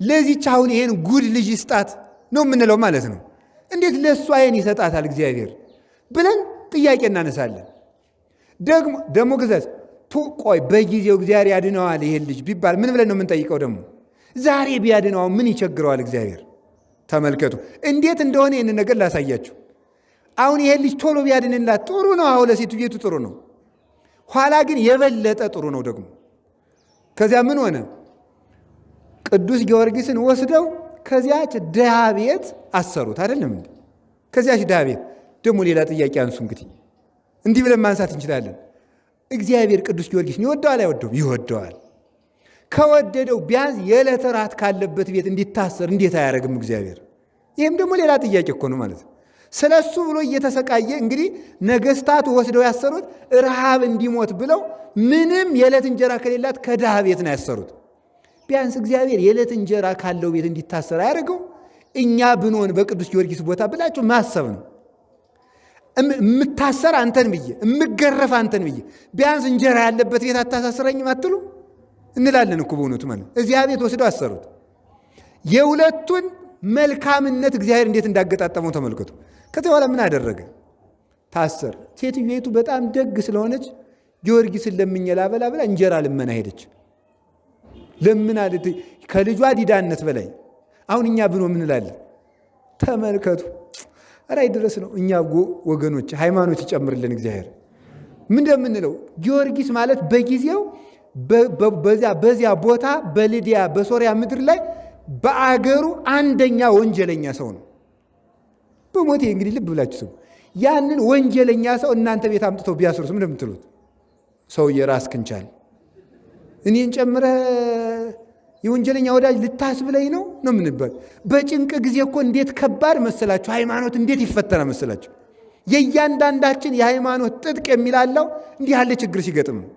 A: ለዚች አሁን ይሄን ጉድ ልጅ ይስጣት ነው የምንለው ማለት ነው። እንዴት ለእሷ ይሄን ይሰጣታል እግዚአብሔር ብለን ጥያቄ እናነሳለን። ደግሞ ደግሞ ግዘት ቆይ በጊዜው እግዚአብሔር ያድነዋል ይሄን ልጅ ቢባል ምን ብለን ነው የምንጠይቀው? ደግሞ ዛሬ ቢያድነዋል ምን ይቸግረዋል እግዚአብሔር? ተመልከቱ እንዴት እንደሆነ ይህንን ነገር ላሳያችሁ። አሁን ይሄን ልጅ ቶሎ ቢያድንላት ጥሩ ነው። አሁን ለሴትዮቱ ጥሩ ነው። ኋላ ግን የበለጠ ጥሩ ነው ደግሞ። ከዚያ ምን ሆነ? ቅዱስ ጊዮርጊስን ወስደው ከዚያች ድሃ ቤት አሰሩት። አይደለም እንዴ? ከዚያች ድሃ ቤት ደግሞ ሌላ ጥያቄ አንሱ። እንግዲህ እንዲህ ብለን ማንሳት እንችላለን። እግዚአብሔር ቅዱስ ጊዮርጊስን ይወደዋል አይወደውም? ይወደዋል። ከወደደው ቢያንስ የዕለት ራት ካለበት ቤት እንዲታሰር እንዴት አያደርግም እግዚአብሔር? ይህም ደግሞ ሌላ ጥያቄ እኮ ነው ማለት ነው። ስለ እሱ ብሎ እየተሰቃየ እንግዲህ ነገስታቱ ወስደው ያሰሩት ረሃብ እንዲሞት ብለው ምንም የዕለት እንጀራ ከሌላት ከድሃ ቤት ነው ያሰሩት። ቢያንስ እግዚአብሔር የዕለት እንጀራ ካለው ቤት እንዲታሰር አያደርገው? እኛ ብንሆን በቅዱስ ጊዮርጊስ ቦታ ብላችሁ ማሰብ ነው። እምታሰር አንተን ብዬ እምገረፍ አንተን ብዬ ቢያንስ እንጀራ ያለበት ቤት አታሳስረኝም አትሉ እንላለን እኮ በእውነቱ ማለት። እዚያ ቤት ወስደው አሰሩት። የሁለቱን መልካምነት እግዚአብሔር እንዴት እንዳገጣጠመው ተመልከቱ። ከዚያ በኋላ ምን አደረገ? ታሰር። ሴትዮይቱ በጣም ደግ ስለሆነች ጊዮርጊስን ለምኜ ላበላ ብላ እንጀራ ልመና ሄደች። ለምና ከልጇ ዲዳነት በላይ አሁን እኛ ብኖ ምን እንላለን? ተመልከቱ። ኧረ ድረስ ነው። እኛ ወገኖች ሃይማኖት ይጨምርልን እግዚአብሔር። ምን እንደምንለው ጊዮርጊስ ማለት በጊዜው በዚያ ቦታ በልዲያ በሶሪያ ምድር ላይ በአገሩ አንደኛ ወንጀለኛ ሰው ነው። በሞቴ እንግዲህ ልብ ብላችሁ ስሙ። ያንን ወንጀለኛ ሰው እናንተ ቤት አምጥተው ቢያስሩት ምን እንደምትሉት? ሰውዬ ራስ ክንቻል እኔን ጨምረህ የወንጀለኛ ወዳጅ ልታስብለኝ ነው ነው የምንባል። በጭንቅ ጊዜ እኮ እንዴት ከባድ መሰላችሁ! ሃይማኖት እንዴት ይፈተና መሰላችሁ! የእያንዳንዳችን የሃይማኖት ጥጥቅ የሚላለው እንዲህ ያለ ችግር ሲገጥም ነው።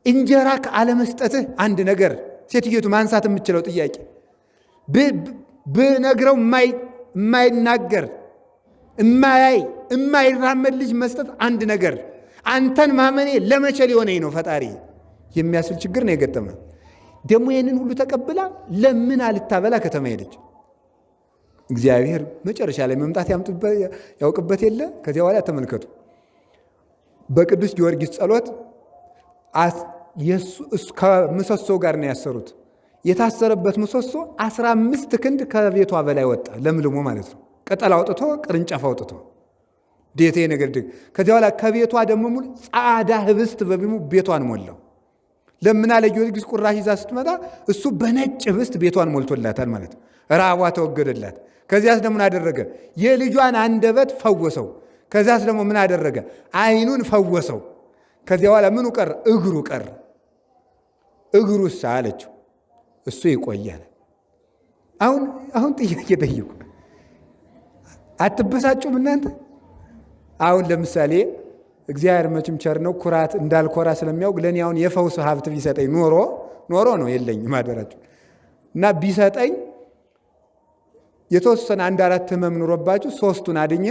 A: እንጀራ ከአለመስጠትህ አንድ ነገር ሴትዮቱ ማንሳት የምችለው ጥያቄ ብነግረው የማይናገር የማያይ የማይራመድ ልጅ መስጠት አንድ ነገር፣ አንተን ማመኔ ለመቼ ሊሆነኝ ነው ፈጣሪ የሚያስብል ችግር ነው የገጠመ። ደግሞ ይህንን ሁሉ ተቀብላ ለምን አልታበላ ከተማ ሄደች። እግዚአብሔር መጨረሻ ላይ መምጣት ያውቅበት የለ። ከዚያ በኋላ ተመልከቱ በቅዱስ ጊዮርጊስ ጸሎት ከምሰሶ ጋር ነው ያሰሩት። የታሰረበት ምሰሶ 15 ክንድ ከቤቷ በላይ ወጣ፣ ለምልሞ ማለት ነው። ቅጠል አውጥቶ ቅርንጫፍ አውጥቶ ዴቴ ነገር ድግ። ከዚያ በኋላ ከቤቷ ደግሞ ሙሉ ጻዳ ህብስት በቢሙ ቤቷን ሞላው። ለምና ለጊዮርጊስ ቁራሽ ይዛ ስትመጣ እሱ በነጭ ህብስት ቤቷን ሞልቶላታል ማለት ነው። ራቧ ተወገደላት። ከዚያስ ደግሞ ምን አደረገ? የልጇን አንደበት ፈወሰው። ከዚያስ ደግሞ ምን አደረገ? አይኑን ፈወሰው። ከዚያ በኋላ ምኑ ቀረ? እግሩ ቀረ። እግሩሳ አለችው፣ እሱ ይቆያል። አሁን አሁን ጥያቄ ጠይቁ። አትበሳጩም እናንተ? አሁን ለምሳሌ እግዚአብሔር መቼም ቸር ነው፣ ኩራት እንዳልኮራ ስለሚያውቅ ለእኔ አሁን የፈውስ ሀብት ቢሰጠኝ ኖሮ ኖሮ ነው የለኝም አደራችሁ እና ቢሰጠኝ የተወሰነ አንድ አራት ህመም ኑሮባችሁ ሶስቱን አድኜ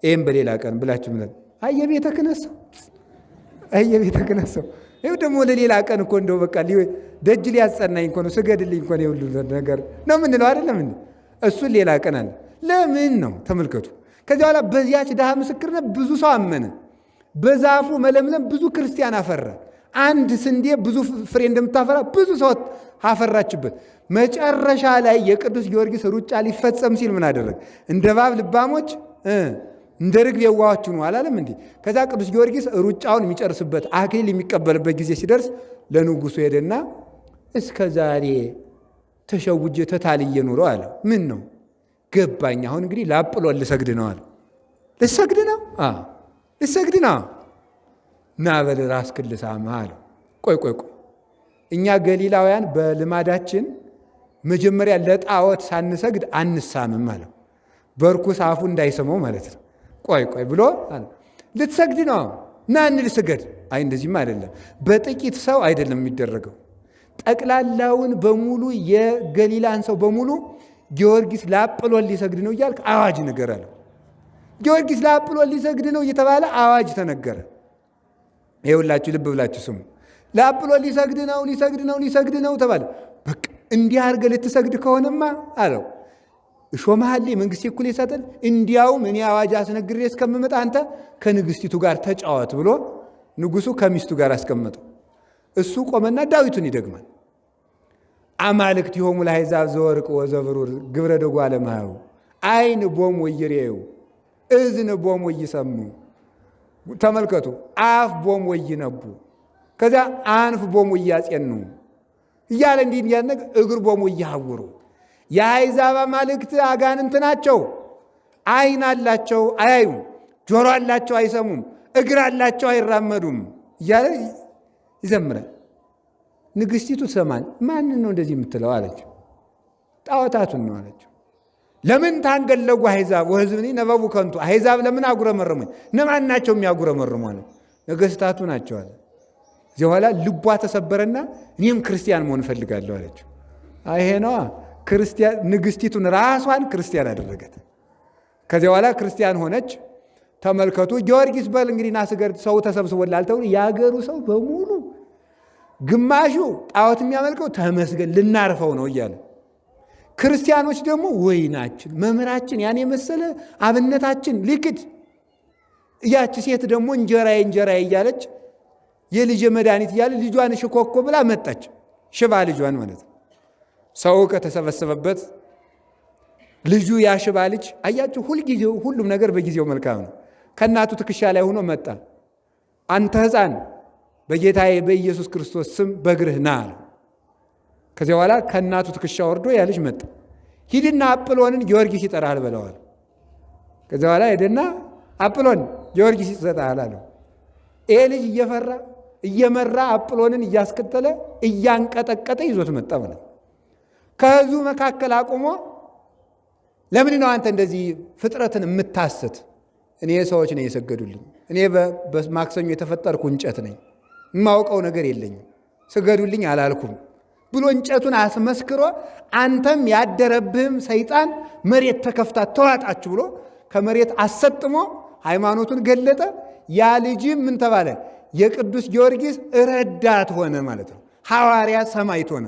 A: ይህም በሌላ ቀን ብላችሁ ምን አይ የቤተ ክህነት ሰው አይ የቤተ ክህነት ሰው ይኸው ደግሞ ለሌላ ቀን እኮ እንደው በቃ ደጅ ሊያጸናኝ እኮ ነው ስገድልኝ እኮ ነው የሁሉ ነገር ነው የምንለው አይደለም እንዴ? እሱን ሌላ ቀን አለ። ለምን ነው ተመልከቱ። ከዚያ በኋላ በዚያች ድሃ ምስክርነት ብዙ ሰው አመነ። በዛፉ መለምለም ብዙ ክርስቲያን አፈራ። አንድ ስንዴ ብዙ ፍሬ እንደምታፈራ ብዙ ሰው አፈራችበት። መጨረሻ ላይ የቅዱስ ጊዮርጊስ ሩጫ ሊፈጸም ሲል ምን አደረግ? እንደ እባብ ልባሞች እንደ ርግብ የዋሆች ሁኑ አላለም እንዴ? ከዛ ቅዱስ ጊዮርጊስ ሩጫውን የሚጨርስበት አክሊል የሚቀበልበት ጊዜ ሲደርስ ለንጉሱ ሄደና እስከ ዛሬ ተሸውጄ ተታልዬ ኑሮ አለ። ምን ነው ገባኝ። አሁን እንግዲህ ለአጵሎን ልሰግድ ነው አለ። ልሰግድ ነው ልሰግድ ነው። ና በል ራስህን ልሳምህ አለው። ቆይ ቆይ ቆይ፣ እኛ ገሊላውያን በልማዳችን መጀመሪያ ለጣዖት ሳንሰግድ አንሳምም አለው። በርኩስ አፉ እንዳይስመው ማለት ነው። ቆይ ቆይ ብሎ ልትሰግድ ነው፣ ና እንል ስገድ። አይ እንደዚህም አይደለም፣ በጥቂት ሰው አይደለም የሚደረገው። ጠቅላላውን በሙሉ የገሊላን ሰው በሙሉ ጊዮርጊስ ለአጵሎን ሊሰግድ ነው እያልክ አዋጅ ንገር አለው። ጊዮርጊስ ለአጵሎን ሊሰግድ ነው እየተባለ አዋጅ ተነገረ። ይኸውላችሁ ልብ ብላችሁ ስሙ። ለአጵሎን ሊሰግድ ነው ሊሰግድ ነው ሊሰግድ ነው ተባለ። በቃ እንዲህ አድርገህ ልትሰግድ ከሆነማ አለው እሾመሃሌ መንግስቴ እኩል ይሰጥል፣ እንዲያውም እኔ አዋጅ አስነግሬ እስከምመጣ አንተ ከንግስቲቱ ጋር ተጫወት ብሎ ንጉሱ ከሚስቱ ጋር አስቀመጠው። እሱ ቆመና ዳዊቱን ይደግማል። አማልክቲሆሙ ለአሕዛብ ዘወርቅ ወዘብሩር ግብረ ደጓለ እመሕያው ዓይን ቦሙ ወኢይሬዩ እዝን ቦሙ ወኢይሰምዑ። ተመልከቱ፣ አፍ ቦሙ ወኢይነቡ፣ ከዚያ አንፍ ቦሙ ወኢያጼኑ እያለ እንዲህ እያለ እግር ቦሙ ወኢየሐውሩ። የአሕዛብ አማልክት አጋንንት ናቸው። ዓይን አላቸው አያዩም፣ ጆሮ አላቸው አይሰሙም፣ እግር አላቸው አይራመዱም እያለ ይዘምራል። ንግስቲቱ ትሰማል። ማንን ነው እንደዚህ የምትለው አለችው። ጣዖታቱን ነው አለችው። ለምን ታንገለጉ አሕዛብ ወሕዝብኒ ነበቡ ከንቱ። አሕዛብ ለምን አጉረመረሙኝ? እነማን ናቸው የሚያጉረመርሙ አለ። ነገስታቱ ናቸው አለ። እዚያ በኋላ ልቧ ተሰበረና እኔም ክርስቲያን መሆን እፈልጋለሁ አለችው። ይሄ ነዋ ክርስቲያን። ንግስቲቱን ራሷን ክርስቲያን አደረገት። ከዚያ በኋላ ክርስቲያን ሆነች። ተመልከቱ፣ ጊዮርጊስ በል እንግዲህ ና ስገድ፣ ሰው ተሰብስቦላል ተብሎ የአገሩ ሰው በሙሉ ግማሹ ጣዖት የሚያመልከው ተመስገን ልናርፈው ነው እያለ፣ ክርስቲያኖች ደግሞ ወይናችን መምህራችን ያን የመሰለ አብነታችን ሊክድ፣ ያች ሴት ደግሞ እንጀራዬ እንጀራዬ እያለች የልጅ መድኃኒት እያለ ልጇን ሽኮኮ ብላ መጣች። ሽባ ልጇን ማለት ነው። ሰው ከተሰበሰበበት ልጁ ያ ሽባ ልጅ አያችሁ፣ ሁልጊዜው ሁሉም ነገር በጊዜው መልካም ነው። ከእናቱ ትከሻ ላይ ሆኖ መጣ። አንተ ሕፃን በጌታዬ በኢየሱስ ክርስቶስ ስም በእግርህ ና አለው። ከዚያ በኋላ ከእናቱ ትከሻ ወርዶ ያ ልጅ መጣ። ሂድና አጵሎንን ጊዮርጊስ ይጠራሃል በለዋል። ከዚያ በኋላ ሄደና አጵሎን ጊዮርጊስ ይሰጣል አለው። ይሄ ልጅ እየፈራ እየመራ አጵሎንን እያስከተለ እያንቀጠቀጠ ይዞት መጣ ማለት ከህዝቡ መካከል አቁሞ ለምን ነው አንተ እንደዚህ ፍጥረትን የምታስት? እኔ ሰዎች ነው የሰገዱልኝ። እኔ በማክሰኞ የተፈጠርኩ እንጨት ነኝ፣ የማውቀው ነገር የለኝም፣ ስገዱልኝ አላልኩም ብሎ እንጨቱን አስመስክሮ አንተም ያደረብህም ሰይጣን መሬት ተከፍታ ተዋጣችሁ ብሎ ከመሬት አሰጥሞ ሃይማኖቱን ገለጠ። ያ ልጅም ምን ተባለ? የቅዱስ ጊዮርጊስ ረዳት ሆነ ማለት ነው። ሐዋርያ ሰማዕት ሆነ።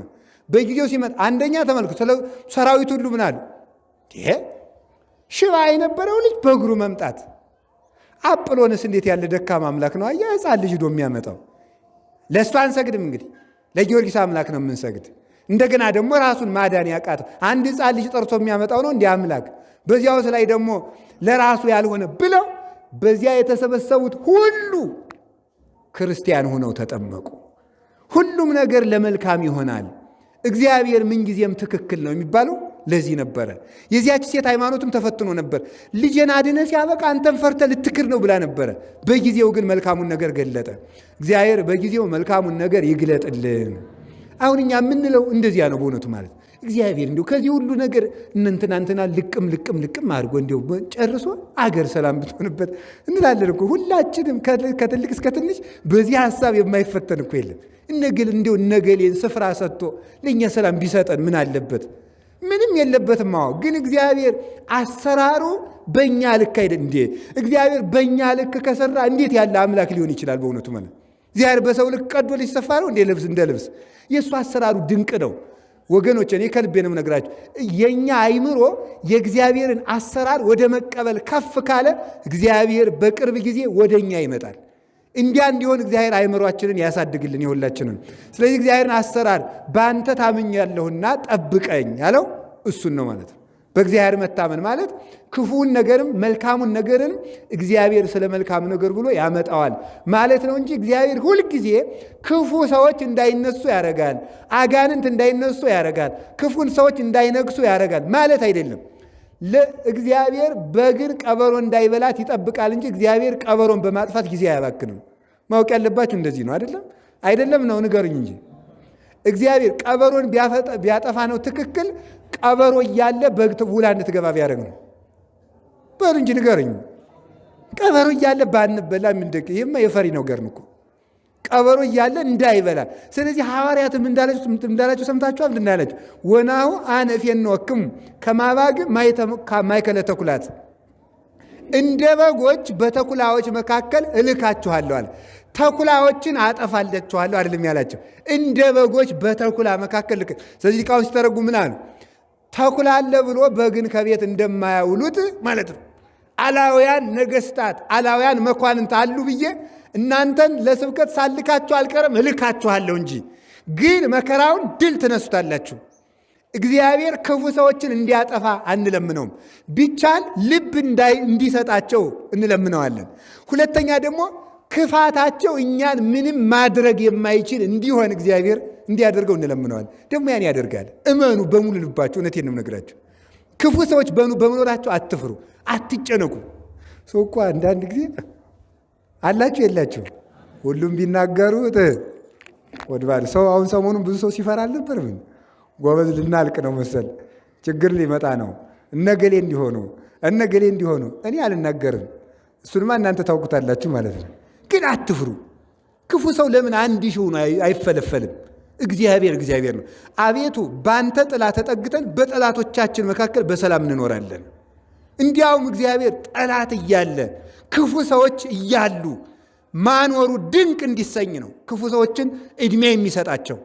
A: በጊዜው ሲመጣ አንደኛ ተመልክቶ ሰራዊት ሁሉ ምን አሉ? ሽባ የነበረው ልጅ በእግሩ መምጣት፣ አጵሎንስ እንዴት ያለ ደካማ አምላክ ነው! አያ ሕፃን ልጅ ዶ የሚያመጣው ለእሱ አንሰግድም። እንግዲህ ለጊዮርጊስ አምላክ ነው የምንሰግድ። እንደገና ደግሞ ራሱን ማዳን ያቃተው አንድ ሕፃን ልጅ ጠርቶ የሚያመጣው ነው እንዲህ አምላክ። በዚያውስ ላይ ደግሞ ለራሱ ያልሆነ ብለው በዚያ የተሰበሰቡት ሁሉ ክርስቲያን ሆነው ተጠመቁ። ሁሉም ነገር ለመልካም ይሆናል። እግዚአብሔር ምንጊዜም ትክክል ነው የሚባለው ለዚህ ነበረ። የዚያች ሴት ሃይማኖትም ተፈትኖ ነበር። ልጄን አድነ ሲያበቃ አንተን ፈርተ ልትክር ነው ብላ ነበረ። በጊዜው ግን መልካሙን ነገር ገለጠ። እግዚአብሔር በጊዜው መልካሙን ነገር ይግለጥልን። አሁን እኛ የምንለው እንደዚያ ነው በእውነቱ ማለት እግዚአብሔር እንዲሁ ከዚህ ሁሉ ነገር እንትና እንትና ልቅም ልቅም ልቅም አድርጎ እንዲሁ ጨርሶ አገር ሰላም ብትሆንበት እንላለን እኮ ሁላችንም ከትልቅ እስከ ትንሽ በዚህ ሀሳብ የማይፈተን እኮ የለም። እነገል እንዲሁ እነገሌን ስፍራ ሰጥቶ ለእኛ ሰላም ቢሰጠን ምን አለበት? ምንም የለበትም። አዎ ግን እግዚአብሔር አሰራሩ በእኛ ልክ አይደል እንዴ? እግዚአብሔር በእኛ ልክ ከሰራ እንዴት ያለ አምላክ ሊሆን ይችላል? በእውነቱ ማለት እግዚአብሔር በሰው ልክ ቀዶ ሊሰፋ ነው እንዴ? ልብስ እንደ ልብስ የእሱ አሰራሩ ድንቅ ነው ወገኖች። እኔ ከልቤ ነው የምነግራችሁ። የእኛ አይምሮ የእግዚአብሔርን አሰራር ወደ መቀበል ከፍ ካለ እግዚአብሔር በቅርብ ጊዜ ወደ እኛ ይመጣል። እንዲያ እንዲሆን እግዚአብሔር አይምሯችንን ያሳድግልን የሁላችንን። ስለዚህ እግዚአብሔርን አሰራር በአንተ ታምኛለሁና ጠብቀኝ ያለው እሱን ነው ማለት ነው። በእግዚአብሔር መታመን ማለት ክፉውን ነገርም መልካሙን ነገርንም እግዚአብሔር ስለ መልካም ነገር ብሎ ያመጣዋል ማለት ነው እንጂ እግዚአብሔር ሁልጊዜ ክፉ ሰዎች እንዳይነሱ ያደርጋል፣ አጋንንት እንዳይነሱ ያደርጋል፣ ክፉን ሰዎች እንዳይነግሱ ያደርጋል ማለት አይደለም። ለእግዚአብሔር በግን ቀበሮ እንዳይበላት ይጠብቃል እንጂ እግዚአብሔር ቀበሮን በማጥፋት ጊዜ አያባክንም። ማወቅ ያለባችሁ እንደዚህ ነው። አይደለም አይደለም ነው ንገሩኝ እንጂ እግዚአብሔር ቀበሮን ቢያጠፋ ነው ትክክል። ቀበሮ እያለ በግ ውላ እንድትገባ ቢያደርግ ነው። በሉ እንጂ ንገሩኝ። ቀበሮ እያለ ባንበላ ምንደቅ? ይህማ የፈሪ ነገር ነው እኮ ቀበሮ እያለ እንዳይበላ። ስለዚህ ሐዋርያትም እንዳላቸው ሰምታችኋል። እንዳላቸው ወናሁ አነ እፌንወክሙ ከመ አባግዕ ማእከለ ተኩላት፣ እንደ በጎች በተኩላዎች መካከል እልካችኋለሁ አለ። ተኩላዎችን አጠፋላችኋለሁ አይደለም ያላቸው፣ እንደ በጎች በተኩላ መካከል ልክ። ስለዚህ ሊቃውንት ሲተረጉሙ ምን አሉ? ተኩላ አለ ብሎ በግን ከቤት እንደማያውሉት ማለት ነው። አላውያን ነገስታት፣ አላውያን መኳንንት አሉ ብዬ እናንተን ለስብከት ሳልካችሁ አልቀርም፣ እልካችኋለሁ እንጂ ግን መከራውን ድል ትነሱታላችሁ። እግዚአብሔር ክፉ ሰዎችን እንዲያጠፋ አንለምነውም። ቢቻል ልብ እንዲሰጣቸው እንለምነዋለን። ሁለተኛ ደግሞ ክፋታቸው እኛን ምንም ማድረግ የማይችል እንዲሆን እግዚአብሔር እንዲያደርገው እንለምነዋለን። ደግሞ ያን ያደርጋል። እመኑ በሙሉ ልባችሁ። እውነቴን ነው የምነግራችሁ። ክፉ ሰዎች በመኖራቸው አትፍሩ፣ አትጨነቁ። ሰው እኮ አንዳንድ ጊዜ አላችሁ የላችሁ ሁሉም ቢናገሩት ወድባል ሰው አሁን ሰሞኑን ብዙ ሰው ሲፈራ አልነበር? ምን ጎበዝ ልናልቅ ነው መሰል ችግር ሊመጣ ነው፣ እነገሌ እንዲሆኑ እነገሌ እንዲሆኑ እኔ አልናገርም። እሱንማ እናንተ ታውቁታላችሁ ማለት ነው። ግን አትፍሩ። ክፉ ሰው ለምን አንድ ሺህ ሆኖ አይፈለፈልም? እግዚአብሔር እግዚአብሔር ነው። አቤቱ ባንተ ጥላ ተጠግተን በጠላቶቻችን መካከል በሰላም እንኖራለን። እንዲያውም እግዚአብሔር ጠላት እያለ ክፉ ሰዎች እያሉ ማኖሩ ድንቅ እንዲሰኝ ነው። ክፉ ሰዎችን ዕድሜ የሚሰጣቸው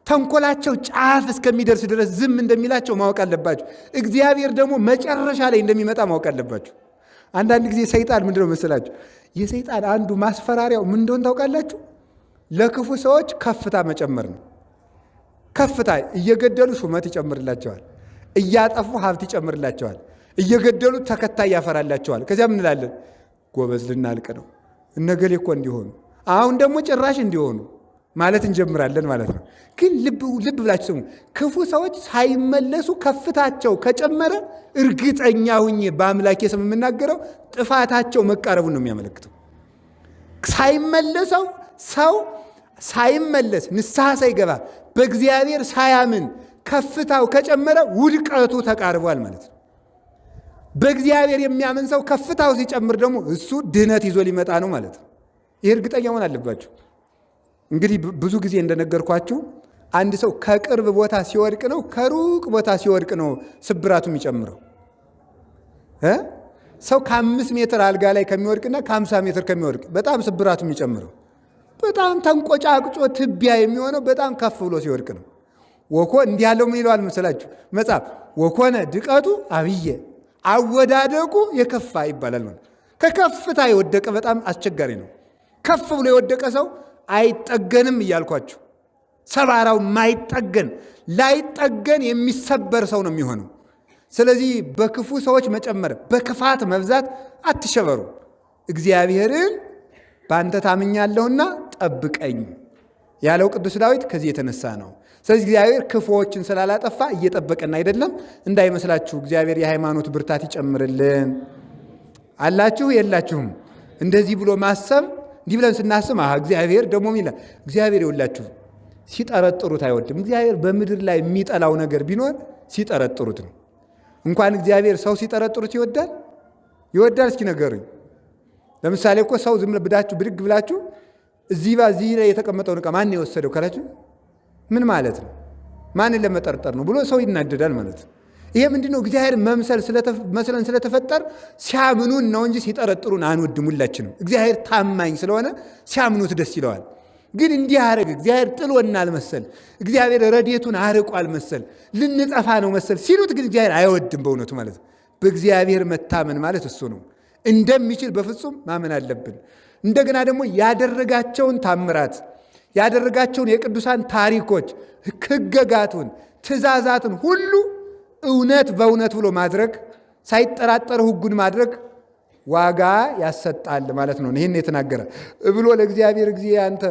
A: ተንኮላቸው ጫፍ እስከሚደርስ ድረስ ዝም እንደሚላቸው ማወቅ አለባቸው። እግዚአብሔር ደግሞ መጨረሻ ላይ እንደሚመጣ ማወቅ አለባቸው። አንዳንድ ጊዜ ሰይጣን ምንድን ነው መሰላችሁ? የሰይጣን አንዱ ማስፈራሪያው ምን እንደሆነ ታውቃላችሁ? ለክፉ ሰዎች ከፍታ መጨመር ነው። ከፍታ እየገደሉ ሹመት ይጨምርላቸዋል፣ እያጠፉ ሀብት ይጨምርላቸዋል፣ እየገደሉ ተከታይ ያፈራላቸዋል። ከዚያ ምን እንላለን? ጎበዝ ልናልቅ ነው፣ እነገሌ እኮ እንዲሆኑ አሁን ደግሞ ጭራሽ እንዲሆኑ ማለት እንጀምራለን ማለት ነው። ግን ልብ ብላችሁ ስሙ። ክፉ ሰዎች ሳይመለሱ ከፍታቸው ከጨመረ እርግጠኛ ሁኜ በአምላኬ ስም የምናገረው ጥፋታቸው መቃረቡን ነው የሚያመለክተው። ሳይመለሰው ሰው ሳይመለስ ንስሐ ሳይገባ በእግዚአብሔር ሳያምን ከፍታው ከጨመረ ውድቀቱ ተቃርቧል ማለት ነው። በእግዚአብሔር የሚያምን ሰው ከፍታው ሲጨምር ደግሞ እሱ ድህነት ይዞ ሊመጣ ነው ማለት ነው። ይህ እርግጠኛ መሆን አለባችሁ። እንግዲህ ብዙ ጊዜ እንደነገርኳችሁ አንድ ሰው ከቅርብ ቦታ ሲወድቅ ነው ከሩቅ ቦታ ሲወድቅ ነው ስብራቱ የሚጨምረው። ሰው ከ5 ሜትር አልጋ ላይ ከሚወድቅና ከ50 ሜትር ከሚወድቅ በጣም ስብራቱ የሚጨምረው በጣም ተንቆጫቅጮ ትቢያ የሚሆነው በጣም ከፍ ብሎ ሲወድቅ ነው። ወኮ እንዲህ ያለው ምን ይለዋል መሰላችሁ መጽሐፍ? ወኮነ ድቀቱ አብየ አወዳደቁ የከፋ ይባላል። ማለት ከከፍታ የወደቀ በጣም አስቸጋሪ ነው። ከፍ ብሎ የወደቀ ሰው አይጠገንም እያልኳችሁ፣ ሰባራው ማይጠገን ላይጠገን የሚሰበር ሰው ነው የሚሆነው። ስለዚህ በክፉ ሰዎች መጨመር፣ በክፋት መብዛት አትሸበሩ። እግዚአብሔርን በአንተ ታምኛለሁና ጠብቀኝ ያለው ቅዱስ ዳዊት ከዚህ የተነሳ ነው። ስለዚህ እግዚአብሔር ክፉዎችን ስላላጠፋ እየጠበቀን አይደለም እንዳይመስላችሁ። እግዚአብሔር የሃይማኖት ብርታት ይጨምርልን። አላችሁ የላችሁም? እንደዚህ ብሎ ማሰብ እንዲህ ብለን ስናስብ እግዚአብሔር ደግሞ ይላል። እግዚአብሔር ይወላችሁ ሲጠረጥሩት አይወድም። እግዚአብሔር በምድር ላይ የሚጠላው ነገር ቢኖር ሲጠረጥሩት ነው። እንኳን እግዚአብሔር ሰው ሲጠረጥሩት ይወዳል ይወዳል? እስኪ ነገሩኝ። ለምሳሌ እኮ ሰው ዝም ብላችሁ ብድግ ብላችሁ እዚህ በዚህ ላይ የተቀመጠውን ዕቃ ማን የወሰደው ካላችሁ ምን ማለት ነው? ማንን ለመጠርጠር ነው ብሎ ሰው ይናደዳል ማለት ነው። ይሄ ምንድነው? እግዚአብሔር መምሰል መስለን ስለተፈጠር ሲያምኑን ነው እንጂ ሲጠረጥሩን አንወድም። ሁላችንም እግዚአብሔር ታማኝ ስለሆነ ሲያምኑት ደስ ይለዋል። ግን እንዲህ አረግ እግዚአብሔር ጥሎናል መሰል፣ እግዚአብሔር ረድኤቱን አርቋል መሰል፣ ልንጠፋ ነው መሰል ሲሉት ግን እግዚአብሔር አይወድም በእውነቱ ማለት ነው። በእግዚአብሔር መታመን ማለት እሱ ነው። እንደሚችል በፍጹም ማመን አለብን። እንደገና ደግሞ ያደረጋቸውን ታምራት ያደረጋቸውን የቅዱሳን ታሪኮች፣ ሕገጋቱን፣ ትእዛዛትን ሁሉ እውነት በእውነት ብሎ ማድረግ ሳይጠራጠር ሕጉን ማድረግ ዋጋ ያሰጣል ማለት ነው። ይህን የተናገረ ብሎ ለእግዚአብሔር ጊዜ አንተ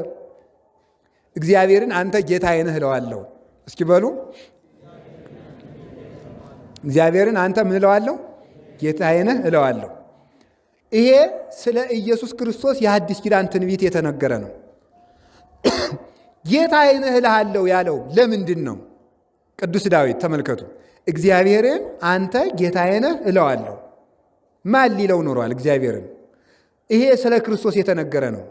A: እግዚአብሔርን አንተ ጌታዬ ነህ እለዋለሁ። እስኪ በሉ እግዚአብሔርን አንተ ምን እለዋለሁ? ጌታዬ ነህ እለዋለሁ። ይሄ ስለ ኢየሱስ ክርስቶስ የሐዲስ ኪዳን ትንቢት የተነገረ ነው። ጌታዬ ነህ እልሃለሁ ያለው ለምንድን ነው? ቅዱስ ዳዊት ተመልከቱ። እግዚአብሔርን አንተ ጌታዬ ነህ እለዋለሁ። ማን ሊለው ኖሯል? እግዚአብሔርን። ይሄ ስለ ክርስቶስ የተነገረ ነው።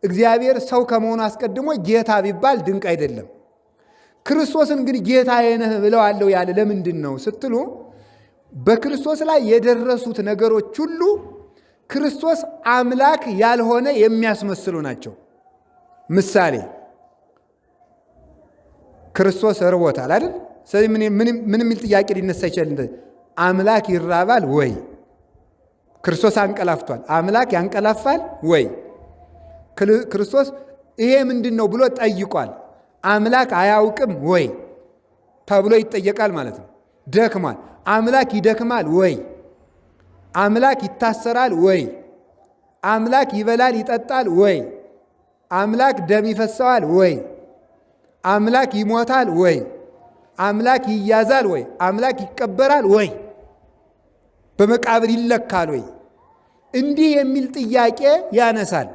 A: እግዚአብሔር ሰው ከመሆኑ አስቀድሞ ጌታ ቢባል ድንቅ አይደለም። ክርስቶስን ግን ጌታዬ ነህ እለዋለሁ ያለ ለምንድን ነው ስትሉ በክርስቶስ ላይ የደረሱት ነገሮች ሁሉ ክርስቶስ አምላክ ያልሆነ የሚያስመስሉ ናቸው። ምሳሌ ክርስቶስ እርቦታል አይደል? ስለዚህ ምን የሚል ጥያቄ ሊነሳ ይችላል? አምላክ ይራባል ወይ? ክርስቶስ አንቀላፍቷል። አምላክ ያንቀላፋል ወይ? ክርስቶስ ይሄ ምንድን ነው ብሎ ጠይቋል። አምላክ አያውቅም ወይ ተብሎ ይጠየቃል ማለት ነው። ደክሟል። አምላክ ይደክማል ወይ? አምላክ ይታሰራል ወይ? አምላክ ይበላል ይጠጣል ወይ? አምላክ ደም ይፈሰዋል ወይ? አምላክ ይሞታል ወይ? አምላክ ይያዛል ወይ? አምላክ ይቀበራል ወይ? በመቃብር ይለካል ወይ? እንዲህ የሚል ጥያቄ ያነሳል።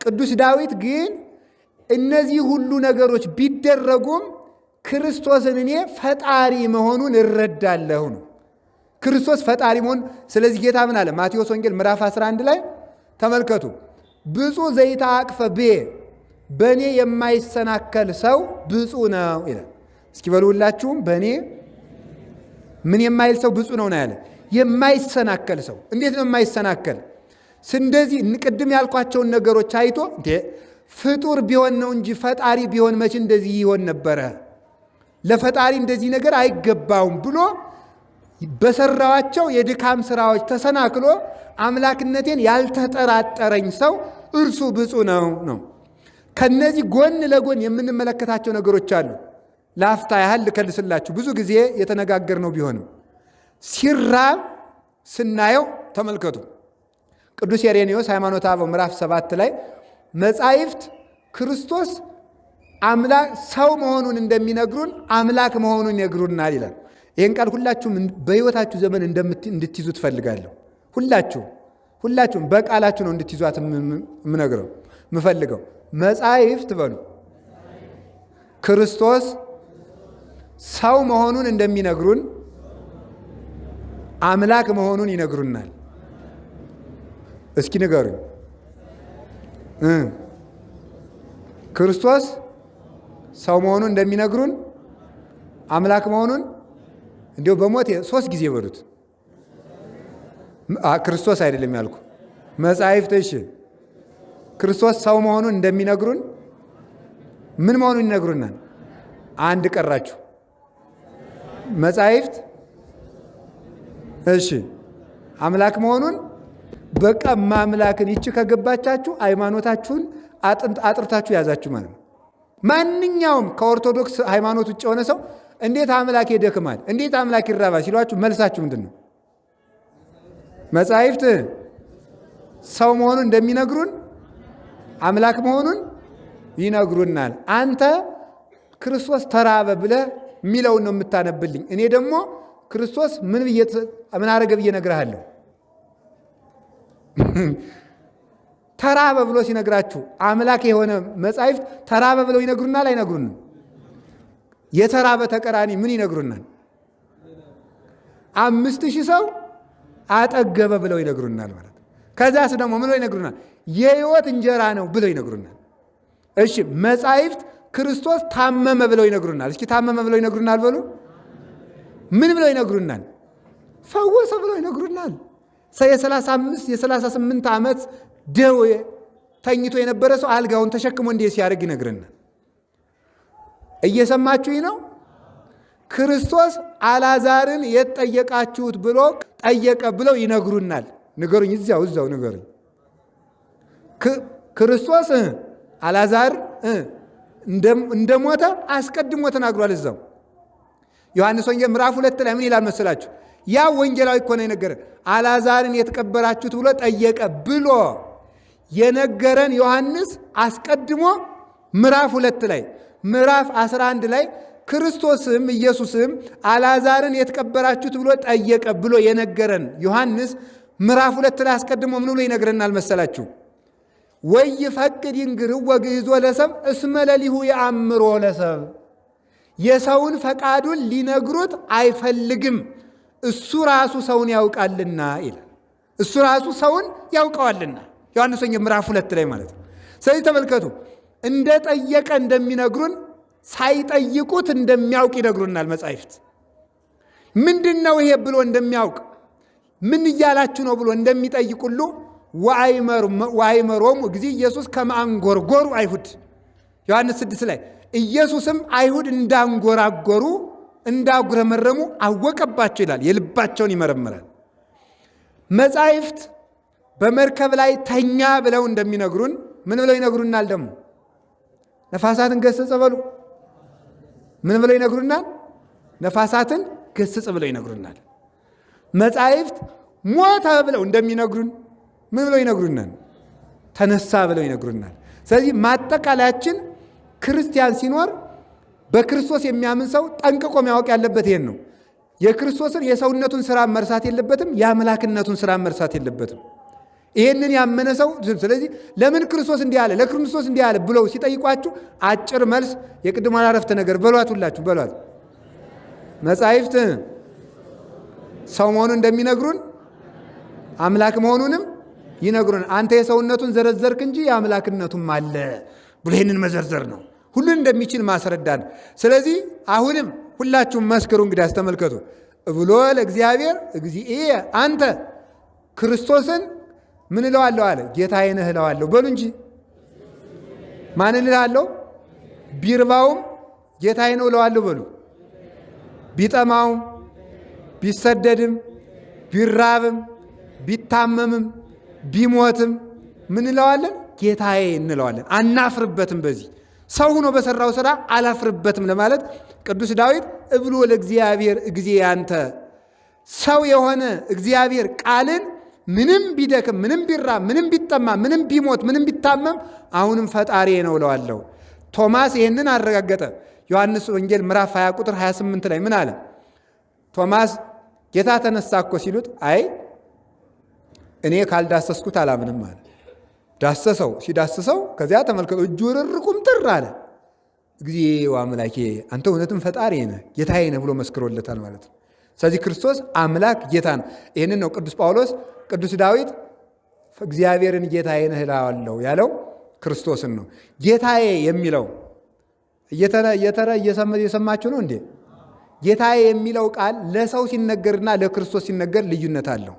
A: ቅዱስ ዳዊት ግን እነዚህ ሁሉ ነገሮች ቢደረጉም ክርስቶስን እኔ ፈጣሪ መሆኑን እረዳለሁ ነው። ክርስቶስ ፈጣሪ መሆን። ስለዚህ ጌታ ምን አለ? ማቴዎስ ወንጌል ምዕራፍ 11 ላይ ተመልከቱ። ብፁዕ ዘይተአቅፈ ብየ፣ በእኔ የማይሰናከል ሰው ብፁዕ ነው ይላል። እስኪ በሉ ሁላችሁም በእኔ ምን የማይል ሰው ብፁዕ ነው ነው ያለ። የማይሰናከል ሰው እንዴት ነው የማይሰናከል? እንደዚህ ቅድም ያልኳቸውን ነገሮች አይቶ እንዴ ፍጡር ቢሆን ነው እንጂ ፈጣሪ ቢሆን መቼ እንደዚህ ይሆን ነበረ? ለፈጣሪ እንደዚህ ነገር አይገባውም ብሎ በሰራዋቸው የድካም ስራዎች ተሰናክሎ አምላክነቴን ያልተጠራጠረኝ ሰው እርሱ ብፁዕ ነው ነው። ከነዚህ ጎን ለጎን የምንመለከታቸው ነገሮች አሉ። ለአፍታ ያህል ልከልስላችሁ፣ ብዙ ጊዜ የተነጋገርነው ቢሆንም ሲራብ ስናየው ተመልከቱ። ቅዱስ ሄሬኔዎስ ሃይማኖተ አበው ምዕራፍ 7 ላይ መጻሕፍት ክርስቶስ አምላክ ሰው መሆኑን እንደሚነግሩን አምላክ መሆኑን ይነግሩናል ይላል። ይህን ቃል ሁላችሁም በሕይወታችሁ ዘመን እንድትይዙ ትፈልጋለሁ። ሁላችሁም በቃላችሁ ነው እንድትይዟት የምነግረው የምፈልገው። መጻሕፍት በሉ ክርስቶስ ሰው መሆኑን እንደሚነግሩን አምላክ መሆኑን ይነግሩናል። እስኪ ንገሩኝ። ክርስቶስ ሰው መሆኑን እንደሚነግሩን አምላክ መሆኑን እንዲሁ በሞት 3 ጊዜ በሉት። ክርስቶስ አይደለም ያልኩ መጻሕፍት። እሺ፣ ክርስቶስ ሰው መሆኑን እንደሚነግሩን ምን መሆኑን ይነግሩናል? አንድ ቀራችሁ። መጻሕፍት እሺ፣ አምላክ መሆኑን በቃ ማምላክን ይቺ ከገባቻችሁ ሃይማኖታችሁን አጥርታችሁ ያዛችሁ ማለት ነው። ማንኛውም ከኦርቶዶክስ ሃይማኖት ውጭ የሆነ ሰው እንዴት አምላክ ይደክማል፣ እንዴት አምላክ ይራባል ሲሏችሁ መልሳችሁ ምንድን ነው? መጻሕፍት ሰው መሆኑን እንደሚነግሩን አምላክ መሆኑን ይነግሩናል። አንተ ክርስቶስ ተራበ ብለህ የሚለውን ነው የምታነብልኝ። እኔ ደግሞ ክርስቶስ ምን ብዬ ምን አረገ ብዬ እነግርሃለሁ። ተራበ ብሎ ሲነግራችሁ አምላክ የሆነ መጻሕፍት ተራበ ብለው ይነግሩናል አይነግሩንም? የተራበ ተቀራኒ ምን ይነግሩናል? 5000 ሰው አጠገበ ብለው ይነግሩናል ማለት ነው። ከዛስ ደግሞ ምን ብለው ይነግሩናል? የሕይወት እንጀራ ነው ብለው ይነግሩናል። እሺ መጻሕፍት ክርስቶስ ታመመ ብለው ይነግሩናል። እስኪ ታመመ ብለው ይነግሩናል በሉ። ምን ብለው ይነግሩናል? ፈወሰ ብለው ይነግሩናል። የ35 የ38 ዓመት ደዌ ተኝቶ የነበረ ሰው አልጋውን ተሸክሞ እንዴት ሲያደርግ ይነግረናል። እየሰማችሁኝ ነው? ክርስቶስ አልዓዛርን የት ጠየቃችሁት ብሎ ጠየቀ ብለው ይነግሩናል። ንገሩኝ፣ እዚያው ንገሩኝ። ክርስቶስ አልዓዛር እንደሞተ አስቀድሞ ተናግሯል። እዛው ዮሐንስ ወንጌል ምዕራፍ 2 ላይ ምን ይላል መሰላችሁ? ያ ወንጌላዊ እኮ ነው የነገረን። አልዓዛርን የተቀበራችሁት ብሎ ጠየቀ ብሎ የነገረን ዮሐንስ አስቀድሞ ምዕራፍ 2 ላይ ምዕራፍ 11 ላይ ክርስቶስም ኢየሱስም አልዓዛርን የት ቀበራችሁት ብሎ ጠየቀ ብሎ የነገረን ዮሐንስ ምዕራፍ 2 ላይ አስቀድሞ ምን ብሎ ይነግረናል መሰላችሁ? ወኢይፈቅድ ይንግርዎ ግዕዞ ለሰብእ እስመ ለሊሁ የአምሮ ለሰብእ፣ የሰውን ፈቃዱን ሊነግሩት አይፈልግም፣ እሱ ራሱ ሰውን ያውቃልና ይላል። እሱ ራሱ ሰውን ያውቀዋልና ዮሐንስ ወንጌል ምዕራፍ 2 ላይ ማለት ነው። ስለዚህ ተመልከቱ፣ እንደጠየቀ እንደሚነግሩን ሳይጠይቁት እንደሚያውቅ ይነግሩናል መጻሕፍት። ምንድን ነው ይሄ ብሎ እንደሚያውቅ፣ ምን እያላችሁ ነው ብሎ እንደሚጠይቅ ሁሉ ወአእመሮሙ እግዚእ ኢየሱስ ከመ አንጎርጎሩ አይሁድ፣ ዮሐንስ 6 ላይ ኢየሱስም አይሁድ እንዳንጎራጎሩ እንዳጉረመረሙ አወቀባቸው ይላል። የልባቸውን ይመረምራል። መጻሕፍት በመርከብ ላይ ተኛ ብለው እንደሚነግሩን ምን ብለው ይነግሩናል? ደግሞ ነፋሳትን ገሰጸ በሉ። ምን ብለው ይነግሩናል? ነፋሳትን ገሰጸ ብለው ይነግሩናል። መጻሕፍት ሞተ ብለው እንደሚነግሩን ምን ብለው ይነግሩናል? ተነሳ ብለው ይነግሩናል። ስለዚህ ማጠቃለያችን ክርስቲያን ሲኖር በክርስቶስ የሚያምን ሰው ጠንቅቆ ማወቅ ያለበት ይሄን ነው። የክርስቶስን የሰውነቱን ስራ መርሳት የለበትም። የአምላክነቱን ስራ መርሳት የለበትም። ይሄንን ያመነ ሰው ስለዚህ ለምን ክርስቶስ እንዲህ አለ፣ ለክርስቶስ እንዲህ አለ ብለው ሲጠይቋችሁ አጭር መልስ የቅድሟን አረፍተ ነገር በሏት፣ ሁላችሁ በሏት። መጻሕፍት ሰው መሆኑን እንደሚነግሩን አምላክ መሆኑንም ይነግሩን። አንተ የሰውነቱን ዘረዘርክ እንጂ የአምላክነቱም አለ ብሎ ይህንን መዘርዘር ነው። ሁሉን እንደሚችል ማስረዳት። ስለዚህ አሁንም ሁላችሁም መስክሩ። እንግዲህ አስተመልከቱ። ብሎ ለእግዚአብሔር እግዚእየ አንተ ክርስቶስን ምን እለዋለሁ አለ? ጌታዬ ነህ እለዋለሁ። በሉ እንጂ ማንን እላለሁ? ቢርባውም ጌታዬ ነው እለዋለሁ በሉ። ቢጠማውም፣ ቢሰደድም፣ ቢራብም፣ ቢታመምም፣ ቢሞትም ምን እንለዋለን? ጌታዬ እንለዋለን። አናፍርበትም። በዚህ ሰው ሆኖ በሰራው ስራ አላፍርበትም ለማለት ቅዱስ ዳዊት እብሎ ለእግዚአብሔር እግዚእ አንተ፣ ሰው የሆነ እግዚአብሔር ቃልን ምንም ቢደክም፣ ምንም ቢራብ፣ ምንም ቢጠማ፣ ምንም ቢሞት፣ ምንም ቢታመም አሁንም ፈጣሪ ነው እለዋለሁ። ቶማስ ይህንን አረጋገጠ። ዮሐንስ ወንጌል ምዕራፍ 20 ቁጥር 28 ላይ ምን አለ? ቶማስ ጌታ ተነሳ እኮ ሲሉት አይ እኔ ካልዳሰስኩት አላምንም አለ። ዳሰሰው። ሲዳስሰው ከዚያ ተመልከቱ እጁ ርር ቁምጥር አለ። እግዚኦ አምላኬ አንተ እውነትም ፈጣሪ ነህ ጌታዬ ነህ ብሎ መስክሮለታል ማለት ነው። ስለዚህ ክርስቶስ አምላክ ጌታ ነው። ይህንን ነው ቅዱስ ጳውሎስ ቅዱስ ዳዊት እግዚአብሔርን ጌታዬ ነህ እለዋለሁ ያለው ክርስቶስን ነው። ጌታዬ የሚለው እየሰማችሁ ነው እንዴ? ጌታዬ የሚለው ቃል ለሰው ሲነገርና ለክርስቶስ ሲነገር ልዩነት አለው።